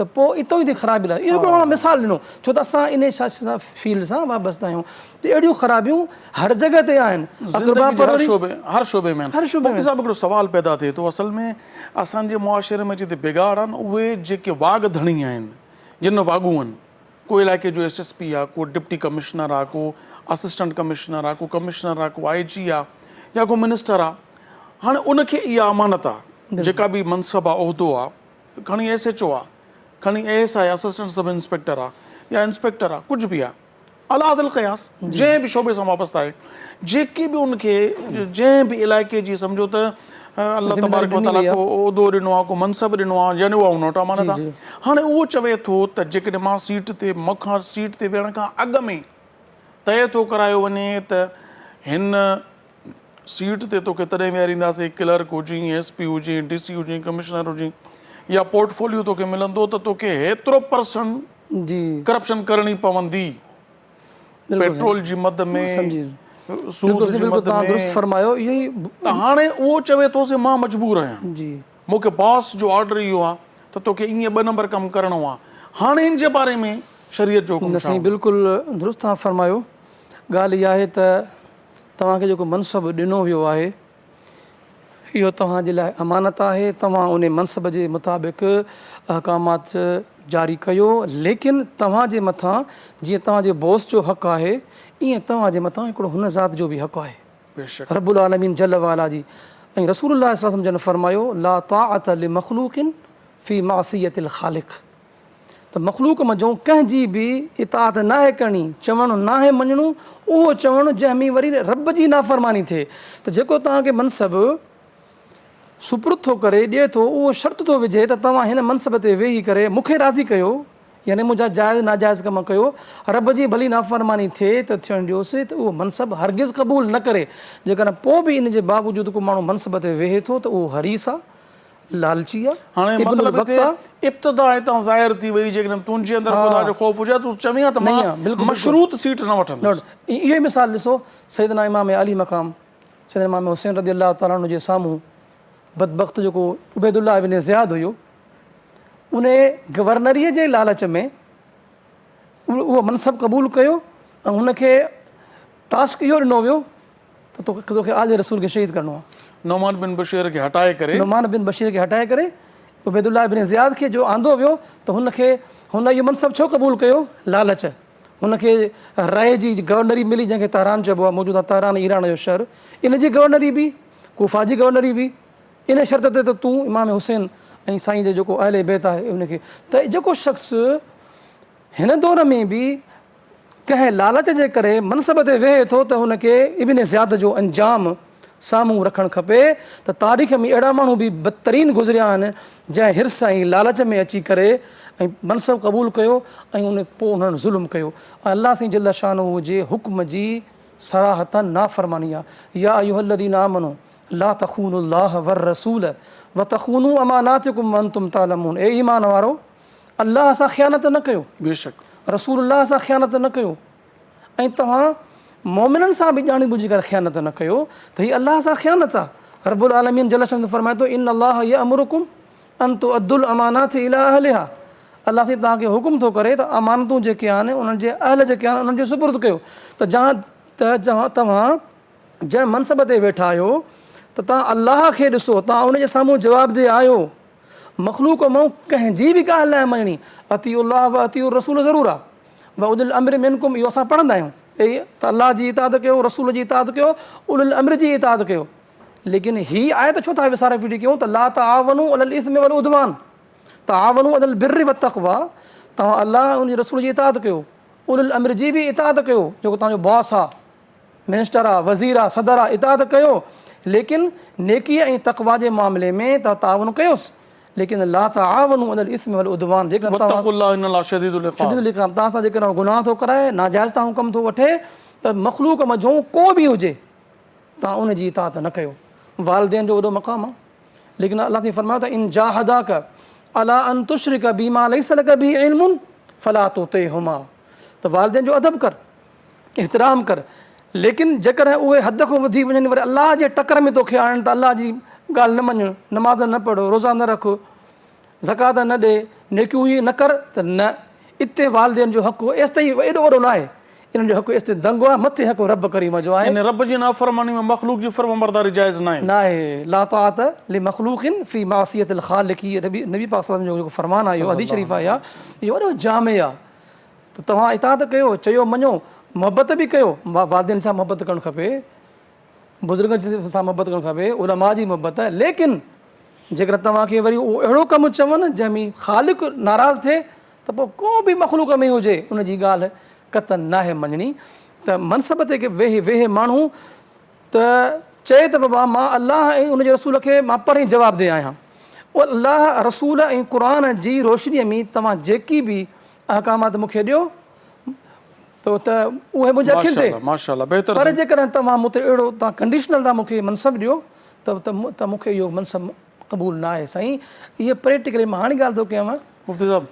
ته پوء اتو ئي ٿي خرابي لاهي اهو هڪڙو مثال ڏنو ڇو ته اسان انهي فيلڊ سان وابسته آهيون ته اهڙيون خرابيون هر جڳهه تي آهن. اقربا زندگي جي هر پروري. شعبي هر شعبي ۾ آهن. هر شعبي مفتي ۾. صاحب هڪڙو سوال پيدا ٿئي ٿو اصل ۾ اسان جي معاشري ۾ جتي بگاڙ آهن اهي جيڪي واڳ ڌڻي آهن جن واڳون آهن ڪو علائقي جو ايس ايس پي آهي ڪو ڊپٽي ڪمشنر آهي ڪو اسسٽنٽ ڪمشنر آهي ڪو ڪمشنر آهي ڪو آء جي آهي يا ڪو منسٽر آهي هاڻي ان کي اها امانت آهي جيڪا به منصب آهي عهدو آهي کڻي ايس ايڇ او آهي کڻي A S I assistant sub inspector آهي يا انسپيڪٽر آهي ڪجهه به آهي علي هذا القياس جنهن به شعبي سان وابسته آهي جيڪي به ان کي جنهن به علائقي جي سمجهو ته الله تبارڪ وتعالي ڪو عهدو ڏنو آهي ڪو منصب ڏنو آهي يعني اها ان وٽ امانت آهي هاڻي اهو چوي ٿو ته جيڪڏهن مان سيٽ تي مون کان سيٽ تي ويهڻ کان اڳ ۾ طئي ٿو ڪرايو وڃي ته هن سيٽ تي توکي تڏهن ويهارينداسين ڪلرڪ هجين ايس پي هجين ڊي سي هجين ڪمشنر هجين يا پورٽ فوليو توکي ملندو ته توکي هيترو پرسنٽ جي ڪرپشن ڪرڻي پوندي پيٽرول جي مد ۾ سمجهي سود جي مد ۾ درست فرمايو اهو ئي ته هاڻي اهو چوي ٿو سي مان مجبور آهيان جي مون کي باس جو آرڊر اهو آهي ته توکي ائين ٻه نمبر ڪم ڪرڻو آهي هاڻي ان جي باري ۾ شريعت جو حڪم نه ڇا سائين هوندو؟ بلڪل درست توهان فرمايو ڳالهه اها آهي ته توهان کي جيڪو منصب ڏنو ويو آهي اهو توهان جي لاء امانت آهي، توهان ان منصب جي مطابق احڪامات جاري ڪيو، ليڪن توهان جي مٿان جيئن توهان جي باس جو حق آهي، ايئن توهان جي مٿان هڪڙو هن ذات جو به حق آهي، رب العالمين جل وعلا جي ۽ رسول الله صلي الله عليه وسلم جن فرمايو، لا طاعة لمخلوق في معصية الخالق. ته مخلوق منجهون ڪنهن جي به اطاعت ناهي ڪرڻي، چوڻ ناهي مڃڻو، اهو چوڻ جنهن ۾ وري رب جي نافرماني ٿئي ته جيڪو توهان کي منصب سپرد ٿو ڪري ڏئي ٿو اهو شرط ٿو وجهي ته توهان هن منصب تي ويهي ڪري مون کي راضي ڪيو يعني منهنجا جائز ناجائز ڪم ڪيو، رب جي ڀلي نافرماني ٿئي ته ٿيڻ ڏيوس ته اهو منصب هرگز قبول نه ڪري، جيڪڏهن پوء به ان جي باوجود ڪو ماڻهو منصب تي ويهي ٿو ته اهو حريص آ. لالچي آ، هاڻي ابن مطلب الوقت هتي آ. ابتدا هتان ظاهر ٿي وئي جيڪڏهن تنهنجي اندر خدا جو خوف هجي ها تون چوين ها ته مان مشروط سيٽ نه وٺندس. اهو ئي مثال ڏسو سيدنا امام عالي مقام سيدنا امام حسين رضي الله تعالٰي عنه جي سامهون بدبخت جيڪو عبيد الله ابن زياد هيو ان گورنريء جي لالچ ۾ اهو منصب قبول ڪيو ۽ هن کي ٽاسڪ اهو ڏنو ويو ته توکي آل رسول کي شهيد ڪرڻو آهي. نعمان بن بشير کي هٽائي ڪري. نعمان بن بشير کي هٽائي ڪري عبيد الله بن زياد کي جو آندو ويو ته هن کي هن اهو منصب ڇو قبول ڪيو؟ لالچ. هن کي رئي جي گورنري ملي جنهن کي تهران چئبو آهي موجوده تهران ايران جو شهر ان جي گورنري به ڪوفا جي گورنري به ان شرط تي ته تون امام حسين ۽ سائين جي جيڪو اهل بيت آهي ان کي ته جيڪو شخص هن دور ۾ به ڪنهن لالچ جي ڪري منصب تي ويهي ٿو ته هن کي ابن زياد جو انجام سامهون رکڻ کپي ته تاريخ ۾ اهڙا ماڻهو به بدترين گذريا آهن جنهن حرص ۽ لالچ ۾ اچي ڪري ۽ منصب قبول ڪيو ۽ ان پوء انهن ظلم ڪيو ۽ الله سائين جل شانه جي حڪم جي صراحتا نافرماني آهي يا ايها الذين آمنوا لا تخونوا الله والرسول وتخونوا اماناتڪم وانتم تعلمون اي ايمان وارو! الله سان خيانت نه ڪيو. بيشڪ. رسول الله سان خيانت نه ڪيو ۽ توهان مؤمنن سان به ڄاڻي ٻجهي ڪري خيانت نه ڪيو ته هي الله سان خيانت آ. رب العالمين جل شانه فرمائي ٿو ان الله يأمرڪم ان تؤدوا الامانات الي اهلها الله سائين توهان کي حڪم ٿو ڪري ته امانتون جيڪي آهن انهن جي اهل جيڪي آهن انهن جي سپرد ڪيو ته جان ته توهان جنهن منصب تي ويٺا آهيو ته توهان الله کي ڏسو توهان ان جي سامهون جوابده آهيو. مخلوق مئون ڪنهن جي به ڳالهه ناهي مڃڻي، اطيعوا الله و اطيعوا الرسول ضرور آ، و اولي الامر منڪم اهو اسان پڙهندا آهيون اي ته الله جي اطاعت ڪيو، رسول جي اطاعت ڪيو، اولي الامر جي اطاعت ڪيو، ليڪن هي آيت ڇو ٿا وساري ڦٽي ڪيون ته لا تعاونوا علي الاثم والعدوان تعاونوا علي البر والتقويٰ توهان الله ۽ ان جي رسول جي اطاعت ڪيو، اولي الامر جي به اطاعت ڪيو جيڪو توهان جو باس آ. منسٽر آ، وزير آ، صدر آ، اطاعت ڪيو، ليڪن نيڪي ۽ تقويٰ جي معاملي ۾ ته تعاون ڪيوس، ليڪن لا تعاونوا علی الاثم والعدوان جيڪڏهن توهان واتقوا الله ان الله شديد العقاب. شديد العقاب توهان سان جيڪڏهن گناهه ٿو ڪرائي، ناجائز توهان ڪم ٿو وٺي ته مخلوق منجهون ڪو به هجي توهان ان جي اطاعت نه ڪيو. والدين جو وڏو مقام آ، ليڪن الله سائين فرمايو ته ان جاهداک علی ان تشرک بي ما ليس لک به علم فلا تطعهما ته والدين جو ادب ڪر. احترام ڪر ليڪن جيڪڏهن اهي حد کان وڌي وڃن وري الله جي ٽڪر ۾ توکي آڻن ته الله جي ڳالهه نه مڃ، نماز نه پڙهه، روزا نه رک، زڪوات نه ڏي، نيڪيون هي نه ڪر ته نه اتي والدين جو حق ايستائين ايڏو وڏو ناهي، انهن جو حق ايستائين دنگ آهي، مٿي حق رب ڪريم جو آهي. يعني رب جي نافرماني ۾ مخلوق جي فرمانبرداري جائز ناهي. ناهي، لا طاعت لمخلوق في معصية الخالق هي نبي پاڪ صلي الله عليه وسلم جو جيڪو فرمان آهي اهو حديث شريف آهي اها اهو وڏو جامع آهي. ته توهان اطاعت ڪيو، چيو مڃو، محبت به ڪيو، والدين سان محبت ڪرڻ کپي، بزرگن سان محبت ڪرڻ کپي، علماء جي محبت، ليڪن جيڪڏهن توهان کي وري اهو اهڙو ڪم چون جنهن ۾ خالق ناراض ٿئي ته پوء ڪو به مخلوق ۾ هجي ان جي ڳالهه قطعاً ناهي مڃڻي ته منصب تي ويهي ويهي ماڻهو ته چئي ته بابا مان الله ۽ ان جي رسول کي مان پرين جوابده آهيان الله رسول ۽ قرآن جي روشني ۾ توهان جيڪي به احڪامات مون کي ڏيو ته ته اهي منهنجي اکين تي ماشاءالله بهتر پر جيڪڏهن توهان مون تي اهڙو توهان ڪنڊيشنل ٿا مون کي منصب ڏيو ته ته مون کي اهو منصب قبول نه آهي سائين اهي پريڪٽيڪلي مان هاڻي ڳالهه ٿو ڪيان. مفتي صاحب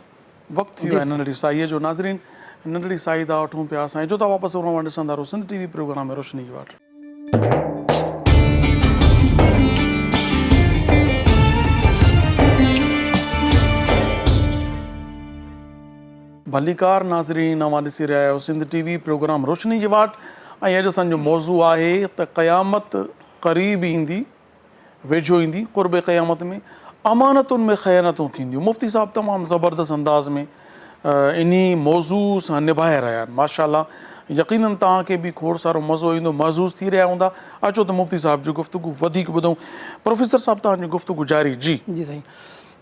وقت ٿي ويو آهي ننڍڙي ساهيء جو ناظرين ننڍڙي ساهي ٿا وٺون پيا اسان اچو ٿا واپس اوهان ڏسندا رهو سنڌ ٽي وي پروگرام روشني جي واٽ. ڀليڪار ناظرين اوهان ڏسي رهيا آهيو سنڌ ٽي وي پروگرام روشني جي واٽ ۽ اڄ اسان جو موضوع آهي ته قيامت قريب ايندي ويجهو ايندي قرب قيامت ۾ امانتن ۾ خيانتون ٿينديون مفتي صاحب تمام زبردست انداز ۾ انهي موضوع سان نڀائي رهيا آهن ماشاء الله يقينن توهان کي به کوڙ سارو مزو ايندو محظوظ ٿي رهيا هوندا اچو ته مفتي صاحب جي گفتگو وڌيڪ ٻڌون پروفيسر صاحب توهان جي گفتگو جاري جي. جي سائين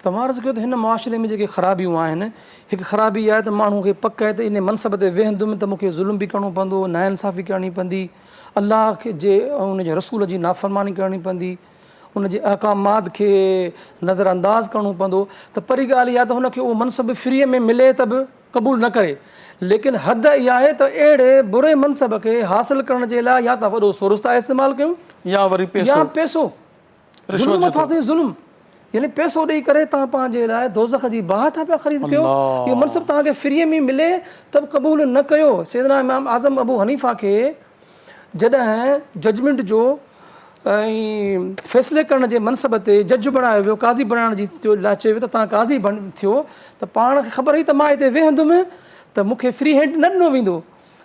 توهان عرض ڪيو ته هن معاشري ۾ جيڪي خرابيون آهن هڪ خرابي اها آهي ته ماڻهو کي پڪ آهي ته انهي منصب تي ويهندم ته مون کي ظلم به ڪرڻو پوندو ناانصافي ڪرڻي پوندي الله جي ۽ ان جي رسول جي نافرماني ڪرڻي پوندي، ان جي احڪامات کي نظر انداز ڪرڻو پوندو ته پري ڳالهه اها ته هن کي اهو منصب فريء ۾ ملي ته به قبول نه ڪري. ليڪن حد اها آهي ته اهڙي بري منصب کي حاصل ڪرڻ جي لاء يا ته وڏو سورس ٿا استعمال ڪيون يا وري پئسو. يا پئسو. ظلم مٿان سائين ظلم. يعني پئسو ڏئي ڪري توهان پنهنجي لاء دوزخ جي باهه ٿا پيا خريد ڪيو. اهو منصب توهان کي فريء ۾ ملي ته به قبول نه ڪيو. سيدنا امام اعظم ابو حنيفه کي جڏهن ججمينٽ جو ۽ فيصلي ڪرڻ جي منصب تي جج بڻايو ويو، قاضي بڻائڻ جي لاء چيو ويو ته توهان قاضي ٿيو ته پاڻ کي خبر هئي ته مان هتي ويهندم ته مون کي فري هينڊ نه ڏنو ويندو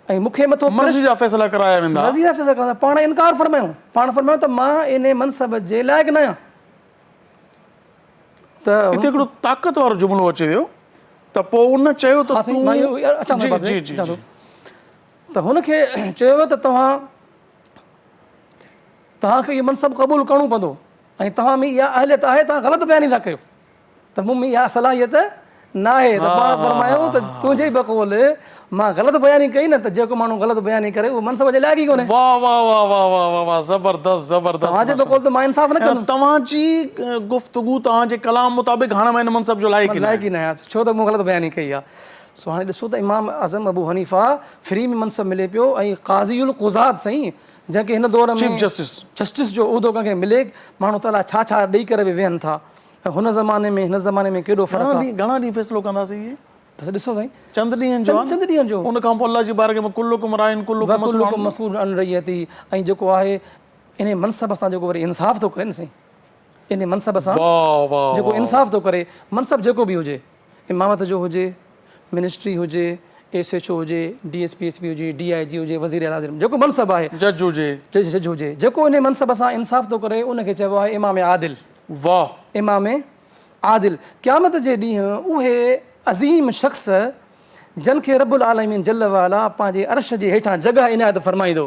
۽ مون کي مٿو مرضي جا فيصلا ڪرايا ويندا. مرضي جا فيصلا ڪرايا ويندا. پاڻ انڪار فرمايو. پاڻ فرمايو ته مان انهي منصب جي لائق نه آهيان. ته هتي هڪڙو طاقت وارو جملو اچي ويو ته پوء ان چيو ته تون جي جي جي ته هن کي چيو ويو ته توهان توهان کي اهو منصب قبول ڪرڻو پوندو ۽ توهان ۾ اها اهليت آهي توهان غلط بياني ٿا ڪيو. ته مون ۾ اها صلاحيت ناهي ته پاڻ فرمايو ته تنهنجي بقول مان غلط بياني ڪئي نه ته جيڪو ماڻهو غلط بياني ڪري اهو منصب جي لائق ئي ڪونهي. واه واه واه واه واه واه واه زبردست زبردست توهان جي بقول ته مان انصاف نه ڪندم. توهان جي گفتگو توهان جي ڪلام مطابق هاڻي مان ان منصب جو لائق ئي لائق ئي نه آهيان ڇو ته مون غلط بياني ڪئي آهي. سو هاڻي ڏسو ته امام اعظم ابو حنيفه فري ۾ منصب ملي پيو ۽ قاضي القضات سائين جنهن کي هن دور ۾ چيف جسٽس جسٽس جو عهدو ڪنهن کي ملي ماڻهو ته الائي ڇا ڇا ڏئي ڪري به ويهن ٿا. ۽ هن زماني ۾ هن زماني ۾ ڪيڏو فرق آ. گهڻا ڏينهن فيصلو ڪنداسين اهي؟ بس ڏسو سائين. چند ڏينهن جو آ نه. چند ڏينهن جو. ان کان پوء الله جي بارگاهه ۾ ڪلڪم راع ڪلڪم مسئول وڪلڪم مسئول عن رعيته ۽ جيڪو آهي انهي منصب سان جيڪو وري انصاف ٿو ڪري نه سائين انهي منصب سان جيڪو انصاف ٿو ڪري منصب جيڪو به هجي امامت جو هجي منسٽري هجي ايس ايڇ او هجي D S P S P هجي ڊي I جي هجي وزير اعليٰ هجي جيڪو منصب آهي جج هجي جج هجي جيڪو انهي منصب سان انصاف ٿو ڪري ان کي چئبو آهي امام عادل. واه! امام عادل، قيامت جي ڏينهن اهي عظيم شخص جن کي رب العالمين جل وعلا پنهنجي عرش جي هيٺان جڳهه عنايت فرمائيندو.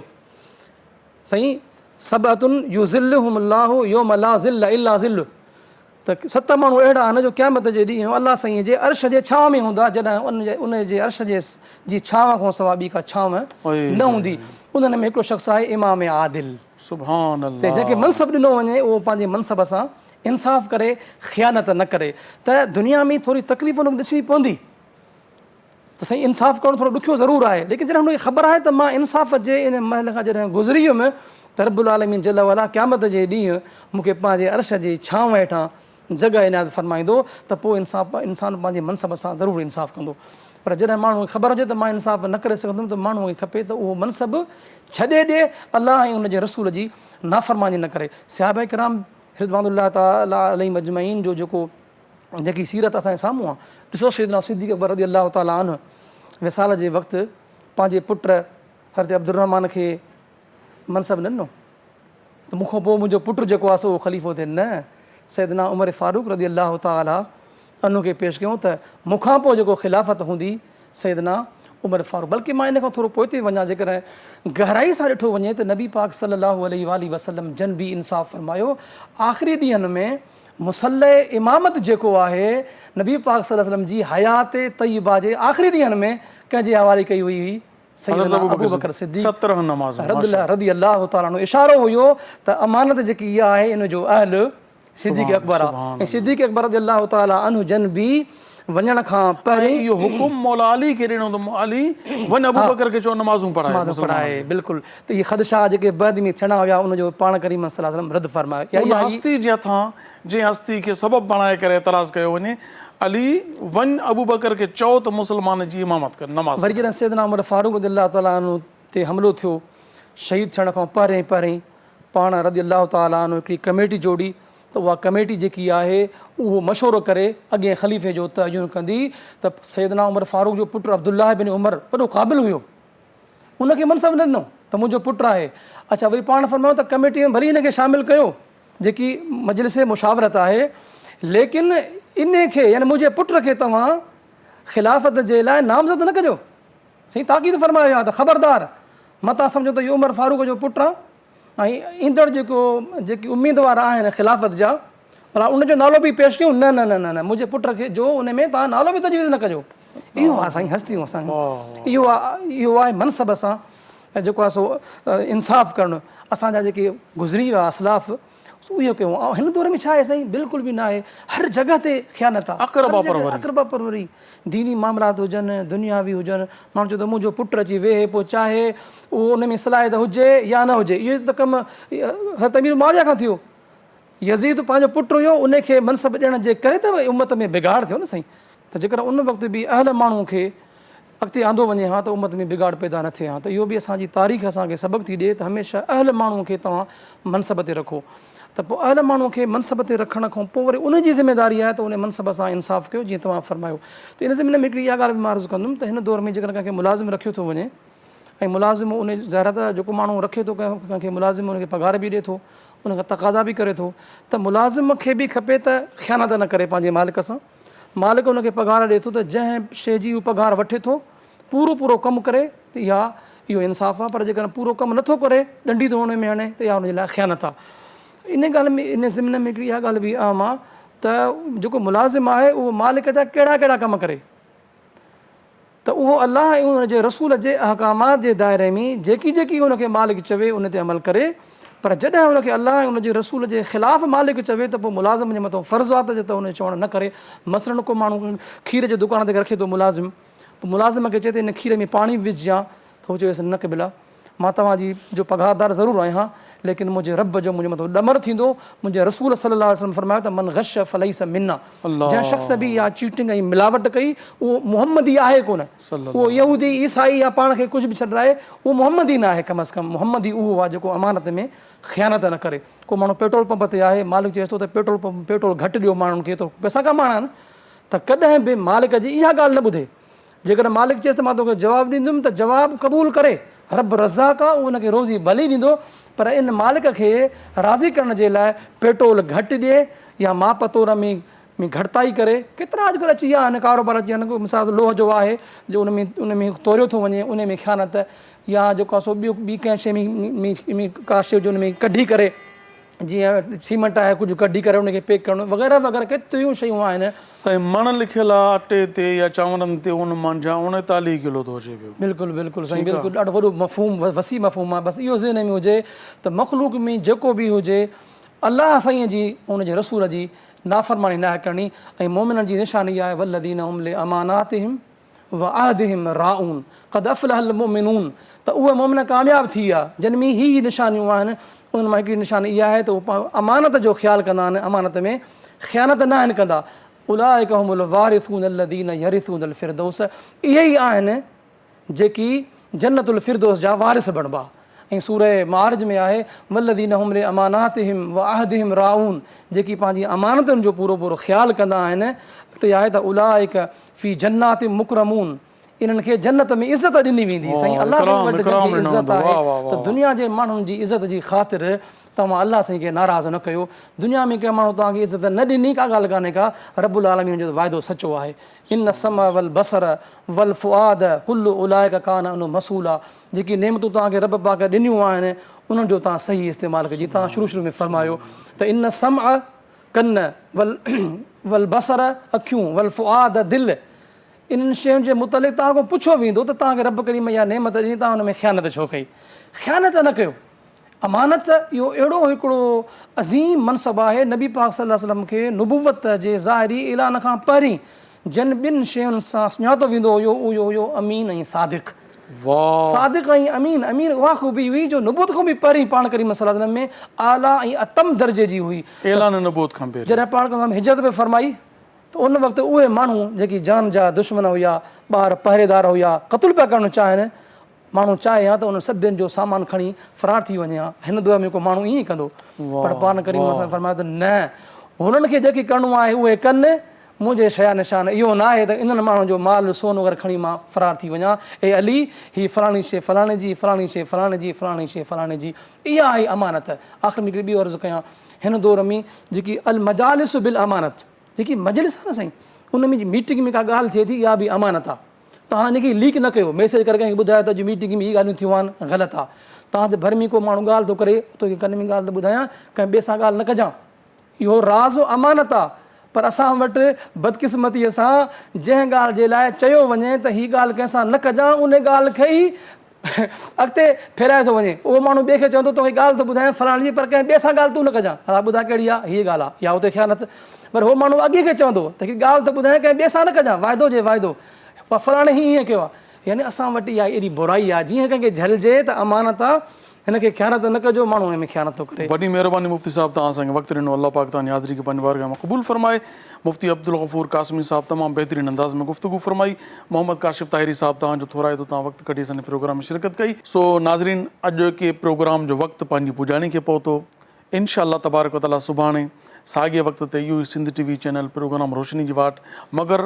سائين سبعة يظلهم الله يوم لا ظل الا ظله ته ست ماڻهو اهڙا آهن جو قيامت جي ڏينهن الله سائين جي عرش جي ڇانو ۾ هوندا جڏهن ان جي عرش جي ڇانو کان سوا ٻي ڪا ڇانو نه هوندي انهن ۾ هڪڙو شخص آهي امام عادل. سبحان الله. ته جنهن کي منصب ڏنو وڃي اهو پنهنجي منصب سان انصاف ڪري خيانت نه ڪري ته دنيا ۾ ٿوري تڪليف ان کي ڏسڻي پوندي ته سائين انصاف ڪرڻ ٿورو ڏکيو ضرور آهي ليڪن جڏهن هن کي خبر آهي ته مان انصاف جي ان محل کان جڏهن گذري ويم ته رب العالمين جل وعلا قيامت جي ڏينهن مون کي پنهنجي عرش جي ڇانو هيٺان جڳهه عنايت فرمائيندو ته پوء انسان پنهنجي منصب سان ضرور انصاف ڪندو پر جڏهن ماڻهوء کي خبر هجي ته مان انصاف نه ڪري سگهندم ته ماڻهوء کي کپي ته اهو منصب ڇڏي ڏي الله ۽ ان جي رسول جي نافرماني نه ڪري. صحابه ڪرام رضوان الله تعالٰي عليهم اجمعين جو جيڪو جيڪي سيرت اسان جي سامهون آهي ڏسو سيدنا صديق اڪبر رضي الله تعالٰي عنه وصال جي وقت پنهنجي پٽ حضرت عبدالرحمان کي منصب نه ڏنو ته مون کان پوء منهنجو پٽ جيڪو آهي سو اهو خليفو ٿئي نه سيدنا عمر فاروق رضي الله تعالٰي عنه کي پيش ڪيو ته مون کان پوء جيڪو خلافت هوندي سيدنا عمر فاروق بلڪه مان ان کان ٿورو پوئتي وڃان جيڪڏهن گهرائي سان ڏٺو وڃي ته نبي پاڪ صلي الله عليه واٰله وسلم جن به انصاف فرمايو آخري ڏينهن ۾ مصلي امامت جيڪو آهي نبي پاڪ صلي الله عليه وسلم جي حيات طيبه جي آخري ڏينهن ۾ ڪنهن جي حوالي ڪئي وئي هئي سيدنا ابوبڪر صديق رضي الله تعالٰي عنه اشارو هيو ته امانت جيڪي اها آهي ان جو اهل صديق اڪبر آهي ۽ صديق اڪبر رضي الله تعالٰي عنه جن به وڃڻ کان پهرين. ۽ اهو حڪم مولا علي کي ڏنو ته علي وڃ ابوبڪر کي چئو نمازون پڙهائي نمازون مسلمانن پڙهائي کي. بلڪل ته اهي خدشا جيڪي بعد ۾ ٿيڻا هيا ان جو پاڻ ڪريم صلي الله عليه وسلم رد فرمايو يا ان اها هي. هستي جي هٿان جنهن هستي کي سبب بڻائي ڪري اعتراض ڪيو وڃي علي وڃ ابوبڪر کي چئو ته مسلمانن جي امامت ڪر نماز وري پڙهائي. جڏهن سيدنا عمر فاروق رضي الله تعالٰي عنه تي حملو ٿيو شهيد ٿيڻ کان پهرين پهرين پاڻ رضي الله تعالٰي عنه هڪڙي ڪميٽي جوڙي ته اها ڪميٽي جيڪي آهي اهو مشورو ڪري اڳئين خليفي جو تعين ڪندي ته سيدنا عمر فاروق جو پٽ عبدالله بن عمر وڏو قابل هيو ان کي منصب نه ڏنو ته منهنجو پٽ آهي اڇا وري پاڻ فرمايو ته ڪميٽي ۾ ڀلي ان کي شامل ڪيو جيڪي مجلس مشاورت آهي ليڪن ان کي يعني منهنجي پٽ کي توهان خلافت جي لاء نامزد نه ڪجو سائين تاڪيد فرمايو آهي ته خبردار متان سمجهو ته اهو عمر فاروق جو پٽ آهي ۽ ايندڙ جيڪو جيڪي اميدوار آهن خلافت جا ڀلا ان جو نالو به پيش ڪيون نه نه نه نه نه منهنجي پٽ کي جو ان ۾ توهان نالو به تجويز نه ڪجو اهو آهي سائين هستيون اسان اهو آهي اهو آهي منصب سان جيڪو آهي سو انصاف ڪرڻ اسان جا جيڪي گذري ويا اسلاف سو اهو ڪيون ۽ هن دور ۾ ڇا آهي سائين بلڪل به نه آهي هر جڳهه تي خيانت آهي اقربا پروري اقربا پروري ديني معاملات هجن دنياوي هجن ماڻهو چوي ٿو منهنجو پٽ اچي ويهي پوء چاهي اهو ان ۾ صلاحيت هجي يا نه هجي اهو ته ڪم حضرت امير معاويه کان ٿيو يزيد پنهنجو پٽ هيو ان کي منصب ڏيڻ جي ڪري ته امت ۾ بگاڙ ٿيو نه سائين ته جيڪڏهن ان وقت به اهل ماڻهو کي اڳتي آندو وڃي ها ته امت ۾ بگاڙ پيدا نه ٿئي ها ته اهو به اسان جي تاريخ اسان کي سبق ٿي ڏئي ته هميشه اهل ماڻهو کي توهان منصب تي رکو ته پوء اهل ماڻهو کي منصب تي رکڻ کان پوء وري ان جي ذميداري آهي ته ان منصب سان انصاف ڪيو جيئن توهان فرمايو ته ان ضمن ۾ هڪڙي اها ڳالهه به مان عرض ڪندم ته هن دور ۾ جيڪڏهن ڪنهن کي ملازم رکيو ٿو وڃي ۽ ملازم ان ظاهر آهي ته جيڪو ماڻهو رکي ٿو ڪنهن کي ملازم ان کي پگهار به ڏئي ٿو ان کان تقاضا به ڪري ٿو ته ملازم کي به کپي ته خيانت نه ڪري پنهنجي مالڪ سان مالڪ ان کي پگهار ڏئي ٿو ته جنهن شيء جي هو پگهار وٺي ٿو پورو پورو ڪم ڪري ته اها اهو انصاف آهي پر جيڪڏهن پورو ڪم نٿو ڪري ڏنڊي ٿو ان ۾ هڻي ته اها ان جي لاء خيانت آهي. ان ڳالهه ۾ ان ضمن ۾ هڪڙي اها ڳالهه به اهم آهي ته جيڪو ملازم آهي اهو مالڪ جا ڪهڙا ڪهڙا ڪم ڪري. ته اهو الله ۽ ان جي رسول جي احڪامات جي دائري ۾ جيڪي جيڪي ان کي مالڪ چوي ان تي عمل ڪري پر جڏهن ان کي الله ۽ ان جي رسول جي خلاف مالڪ چوي ته پوء ملازم جي مٿان فرض آهي ته ان جو چوڻ نه ڪري مثلاً ڪو ماڻهو کير جي دڪان تي رکي ٿو ملازم پوء ملازم کي چئي ته ان کير ۾ پاڻي به وجهجان ته هو چويس نه قبلا مان توهان جي جو پگهاردار ضرور آهيان، ليڪن منهنجي رب جو منهنجي مٿان ڏمر ٿيندو، منهنجي رسول صلي الله عليه وسلم فرمايو ته من غش فليس منا، جنهن شخص به اها چيٽنگ ۽ ملاوٽ ڪئي اهو محمدي آهي ڪونه، اهو يهودي، عيسائي يا پاڻ کي ڪجهه به ڇڏرائي اهو محمدي نه آهي، ڪم از ڪم محمدي اهو آهي جيڪو امانت ۾ خيانت نه ڪري. ڪو ماڻهو پيٽرول پمپ تي آهي، مالڪ چئيس ٿو ته پيٽرول پمپ پيٽرول گهٽ ڏيو ماڻهن کي ته پئسا ڪمائڻا آهن ته ڪڏهن به مالڪ جي اها ڳالهه نه ٻڌي. جيڪڏهن مالڪ چيس ته مان توکي جواب ڏيندم ته جواب قبول ڪري. رب رزاق آ، اهو ان کي روزي ڀلي ڏيندو، پر ان مالڪ کي راضي ڪرڻ جي لاء پيٽرول گهٽ ڏئي يا ماپ تور ۾ ۾ گهٽتائي ڪري. ڪيترا اڄڪلهه اچي ويا آهن ڪاروبار اچي ويا آهن، ڪو مثال لوهه جو آهي جو ان ۾ ان ۾ توريو ٿو وڃي ان ۾ خيانت يا جيڪو آهي سو ٻيو ٻي ڪنهن شيء ۾ ۾ ڪا شيء جو ان ۾ ڪڍي ڪري جيئن سيمنٽ آهي ڪجهه ڪڍي ڪري ان کي پيڪ ڪرڻ وغيره وغيره ڪيتريون شيون آهن. سائين مڻ لکيل آ اٽي تي يا چانورن تي ان منجهان 39 ڪلو ٿو اچي پيو. بلڪل بلڪل سائين بلڪل ڏاڍو وڏو مفهوم وسيع مفهوم آ بس اهو ذهن ۾ هجي ته مخلوق ۾ جيڪو به هجي الله سائين جي ان جي رسول جي نافرماني ناهي ڪرڻي ۽ مؤمنن جي نشاني آهي والذين هم لاماناتهم وعهدهم راعون قد افلح المؤمنون ته اهي مؤمن ڪامياب ٿي ويا جن ۾ هي هي نشانيون آهن انهن مان هڪڙي نشاني اها آهي ته هو امانت جو خيال ڪندا آهن امانت ۾ خيانت ناهن ڪندا اولئڪ هم الوارثون الذين يرثون الفردوس اهي ئي آهن جيڪي جنت الفردوس جا وارث بڻبا ۽ سوره معارج ۾ آهي والذين هم لاماناتهم وعهدهم راعون جيڪي پنهنجي امانتن جو پورو پورو خيال ڪندا آهن اڳتي آهي ته اولئڪ في جنات مڪرمون انهن کي جنت ۾ عزت ڏني ويندي سائين الله سائين وٽ جنهن کي عزت آهي ته دنيا جي ماڻهن جي عزت جي خاطر توهان الله سائين کي ناراض نه ڪيو دنيا ۾ ڪنهن ماڻهو توهان کي عزت نه ڏني ڪا ڳالهه ڪانهي ڪا رب العالمين جو وعدو سچو آهي ان السمع والبصر والفؤاد ڪل اولئک ڪان عنه مسئولا جيڪي نعمتون توهان کي رب پاڪ ڏنيون آهن انهن جو توهان صحيح استعمال ڪجي توهان شروع شروع ۾ فرمايو ته ان السمع ڪن، والبصر، اکيون، والفؤاد، دل، انهن شين جي متعلق توهان کان پڇيو ويندو ته توهان کي رب ڪريم اها نعمت ڏني توهان ان ۾ خيانت ڇو ڪئي؟ خيانت نه ڪيو. امانت اهو اهڙو هڪڙو عظيم منصب آهي، نبي پاڪ صلي الله عليه وسلم کي نبوت جي ظاهري اعلان کان پهرين جن ٻن شين سان سڃاتو ويندو هيو اهو هيو امين ۽ صادق. صادق ۽ امين، امين اها خوبي هئي جو نبوت کان به پهرين پاڻ ڪريم صلي الله عليه وسلم ۾ اعليٰ ۽ اتم درجي جي هئي. اعلان نبوت کان پهرين. جڏهن پاڻ ڪريم صلي الله عليه وسلم هجرت پئي فرمائي ته ان وقت اهي ماڻهو جيڪي جان جا دشمن هيا، ٻاهر پهريدار هيا، قتل پيا ڪرڻ چاهين، ماڻهو چاهي ها ته انهن سڀني جو سامان کڻي فرار ٿي وڃي ها، هن دور ۾ ڪو ماڻهو ائين ئي ڪندو، پر پاڻ ڪريم صلي الله عليه وسلم فرمايو ته نه، هنن کي جيڪي ڪرڻو آهي اهي ڪن، منهنجي شيا نشان اهو نه آهي ته انهن ماڻهن جو مال سون وغيره کڻي مان فرار ٿي وڃان، اي علي! هي فلاڻي شيء فلاڻي جي، فلاڻي شيء فلاڻي جي، فلاڻي شيء فلاڻي جي، اها آهي امانت. آخر ۾ هڪڙي ٻيو عرض ڪيان، هن دور ۾ جيڪي المجالس بالامانت جيڪي مجلس آهي نه سائين، ان ۾ جي ميٽنگ ۾ ڪا ڳالهه ٿئي ٿي اها به امانت آهي. توهان ان کي ليڪ نه ڪيو، ميسيج ڪري ڪنهن کي ٻڌايو ته اڄ ميٽنگ ۾ هي ڳالهيون ٿيون آهن، غلط آهي. توهان جي ڀر ۾ ڪو ماڻهو ڳالهه ٿو ڪري، توکي ڪن ۾ ڳالهه ٿو ٻڌايان، ڪنهن ٻئي سان ڳالهه نه ڪجان. اهو راز امانت آ، پر اسان وٽ بدقسمتيء سان جنهن ڳالهه جي لاء چيو وڃي ته هي ڳالهه ڪنهن سان نه ڪجان، ان ڳالهه کي ئي اڳتي ڦهلائي ٿو وڃي. اهو ماڻهو ٻئي کي چوندو توکي ڳالهه ٿو ٻڌايان فلاڻي جي پر ڪنهن ٻئي سان ڳالهه تون نه ڪجان. ادا ٻڌاء ڪهڙي آ؟ هيء ڳالهه آ. يا اتي خيانت. پر هو ماڻهو اڳي کي چوندو ته هڪ ڳالهه ٿو ٻڌايان ڪنهن ٻئي سان نه ڪجان. واعدو جي واعدو. فلاڻي هي ائين ڪيو آ. يعني اسان وٽ اها ايڏي برائي آ جيئن ڪنهن کي جهلجي ته امانت آ هن کي خيانت نه ڪجو ماڻهو هن ۾ خيانت ٿو ڪري. وڏي مهرباني مفتي صاحب توهان اسان کي وقت ڏنو الله پاڪ توهان جي حاضري کي پنهنجي بارگاهه ۾ قبول فرمائي مفتي عبدالغفور قاسمي صاحب تمام بهترين انداز ۾ گفتگو فرمائي محمد ڪاشف طاهري صاحب توهان جو ٿورائتو توهان وقت ڪڍي اسان جي پروگرام ۾ شرڪت ڪئي. سو ناظرين اڄوڪي پروگرام جو وقت پنهنجي پڄاڻي کي پهتو انشاء الله تبارڪ وتعالي سڀاڻي ساڳئي وقت تي اهو ئي Sindh T V channel programme روشني جي واٽ مگر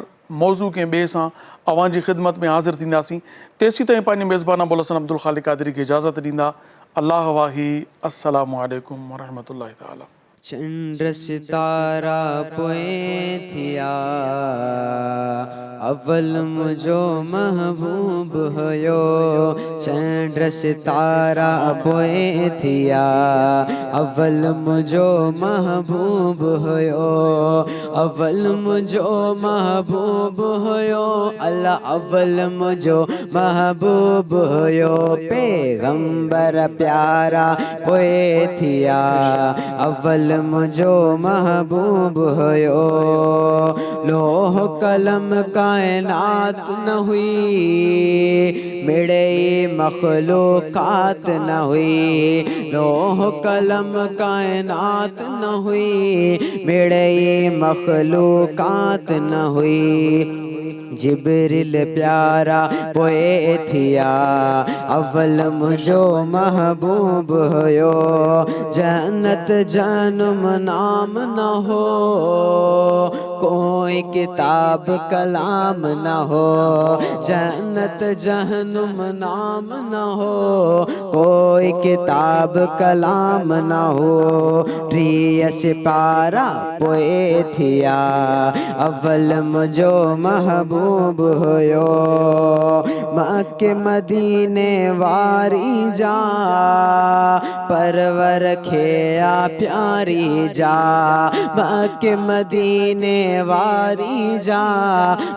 موضوع ڪنهن ٻئي سان اوهان جي خدمت ۾ حاضر ٿينداسين تيسيتائين پنهنجي ميزبان ابوالحسن عبدالخالق قادري کي اجازت ڏيندا الله واهي السلام عليڪم ورحمة الله تعالي. چنڊ ستارا پوئين ٿيا اول منهنجو محبوب هيو چنڊ ستارا پوئين ٿيا اول منهنجو محبوب هيو اول منهنجو محبوب هيو الله اول منهنجو محبوب هيو پيغمبر پيارا پوء ٿيا اول منهنجو محبوب هيو لوح قلم ڪائنات نه هئي مڙئي مخلوقات نه هئي لوح قلم ڪائنات نه هئي، مڙئي مخلوقات نه هئي. جبريل پيارا پوء ٿيا، اول منهنجو محبوب هيو. جنت جهنم نام نه هو، ڪوئي ڪتاب ڪلام نه هو. جنت جهنم نام نه هو. ڪوئي ڪتاب ڪلام نه هو، 30 سپارا پوء ٿيا، اول منهنجو محبوب هيو. مڪي مديني واري جا، پرور کي آ پياري جا، مڪي مديني واري جا،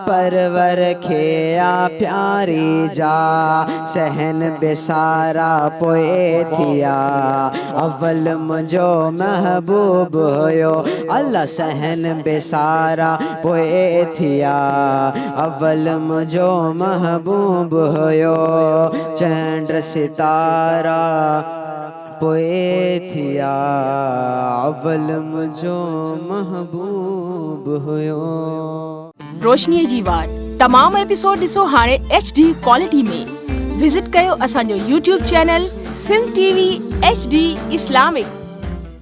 پرور کي آ پياري جا. صحن به سارا پوء ٿيا، اول منهنجو محبوب هيو. الله صحن به سارا پوء ٿيا، اول منهنجو محبوب هيو. چنڊ ستارا پوء ٿيا، اول منهنجو محبوب هيو. روشنيء جي واٽ تمام ايپيسوڊ ڏسو هاڻي ايڇ ڊي ڪوالٽي ۾ وزٽ ڪيو اسان جو YouTube channel Sindh T V H D Islamic.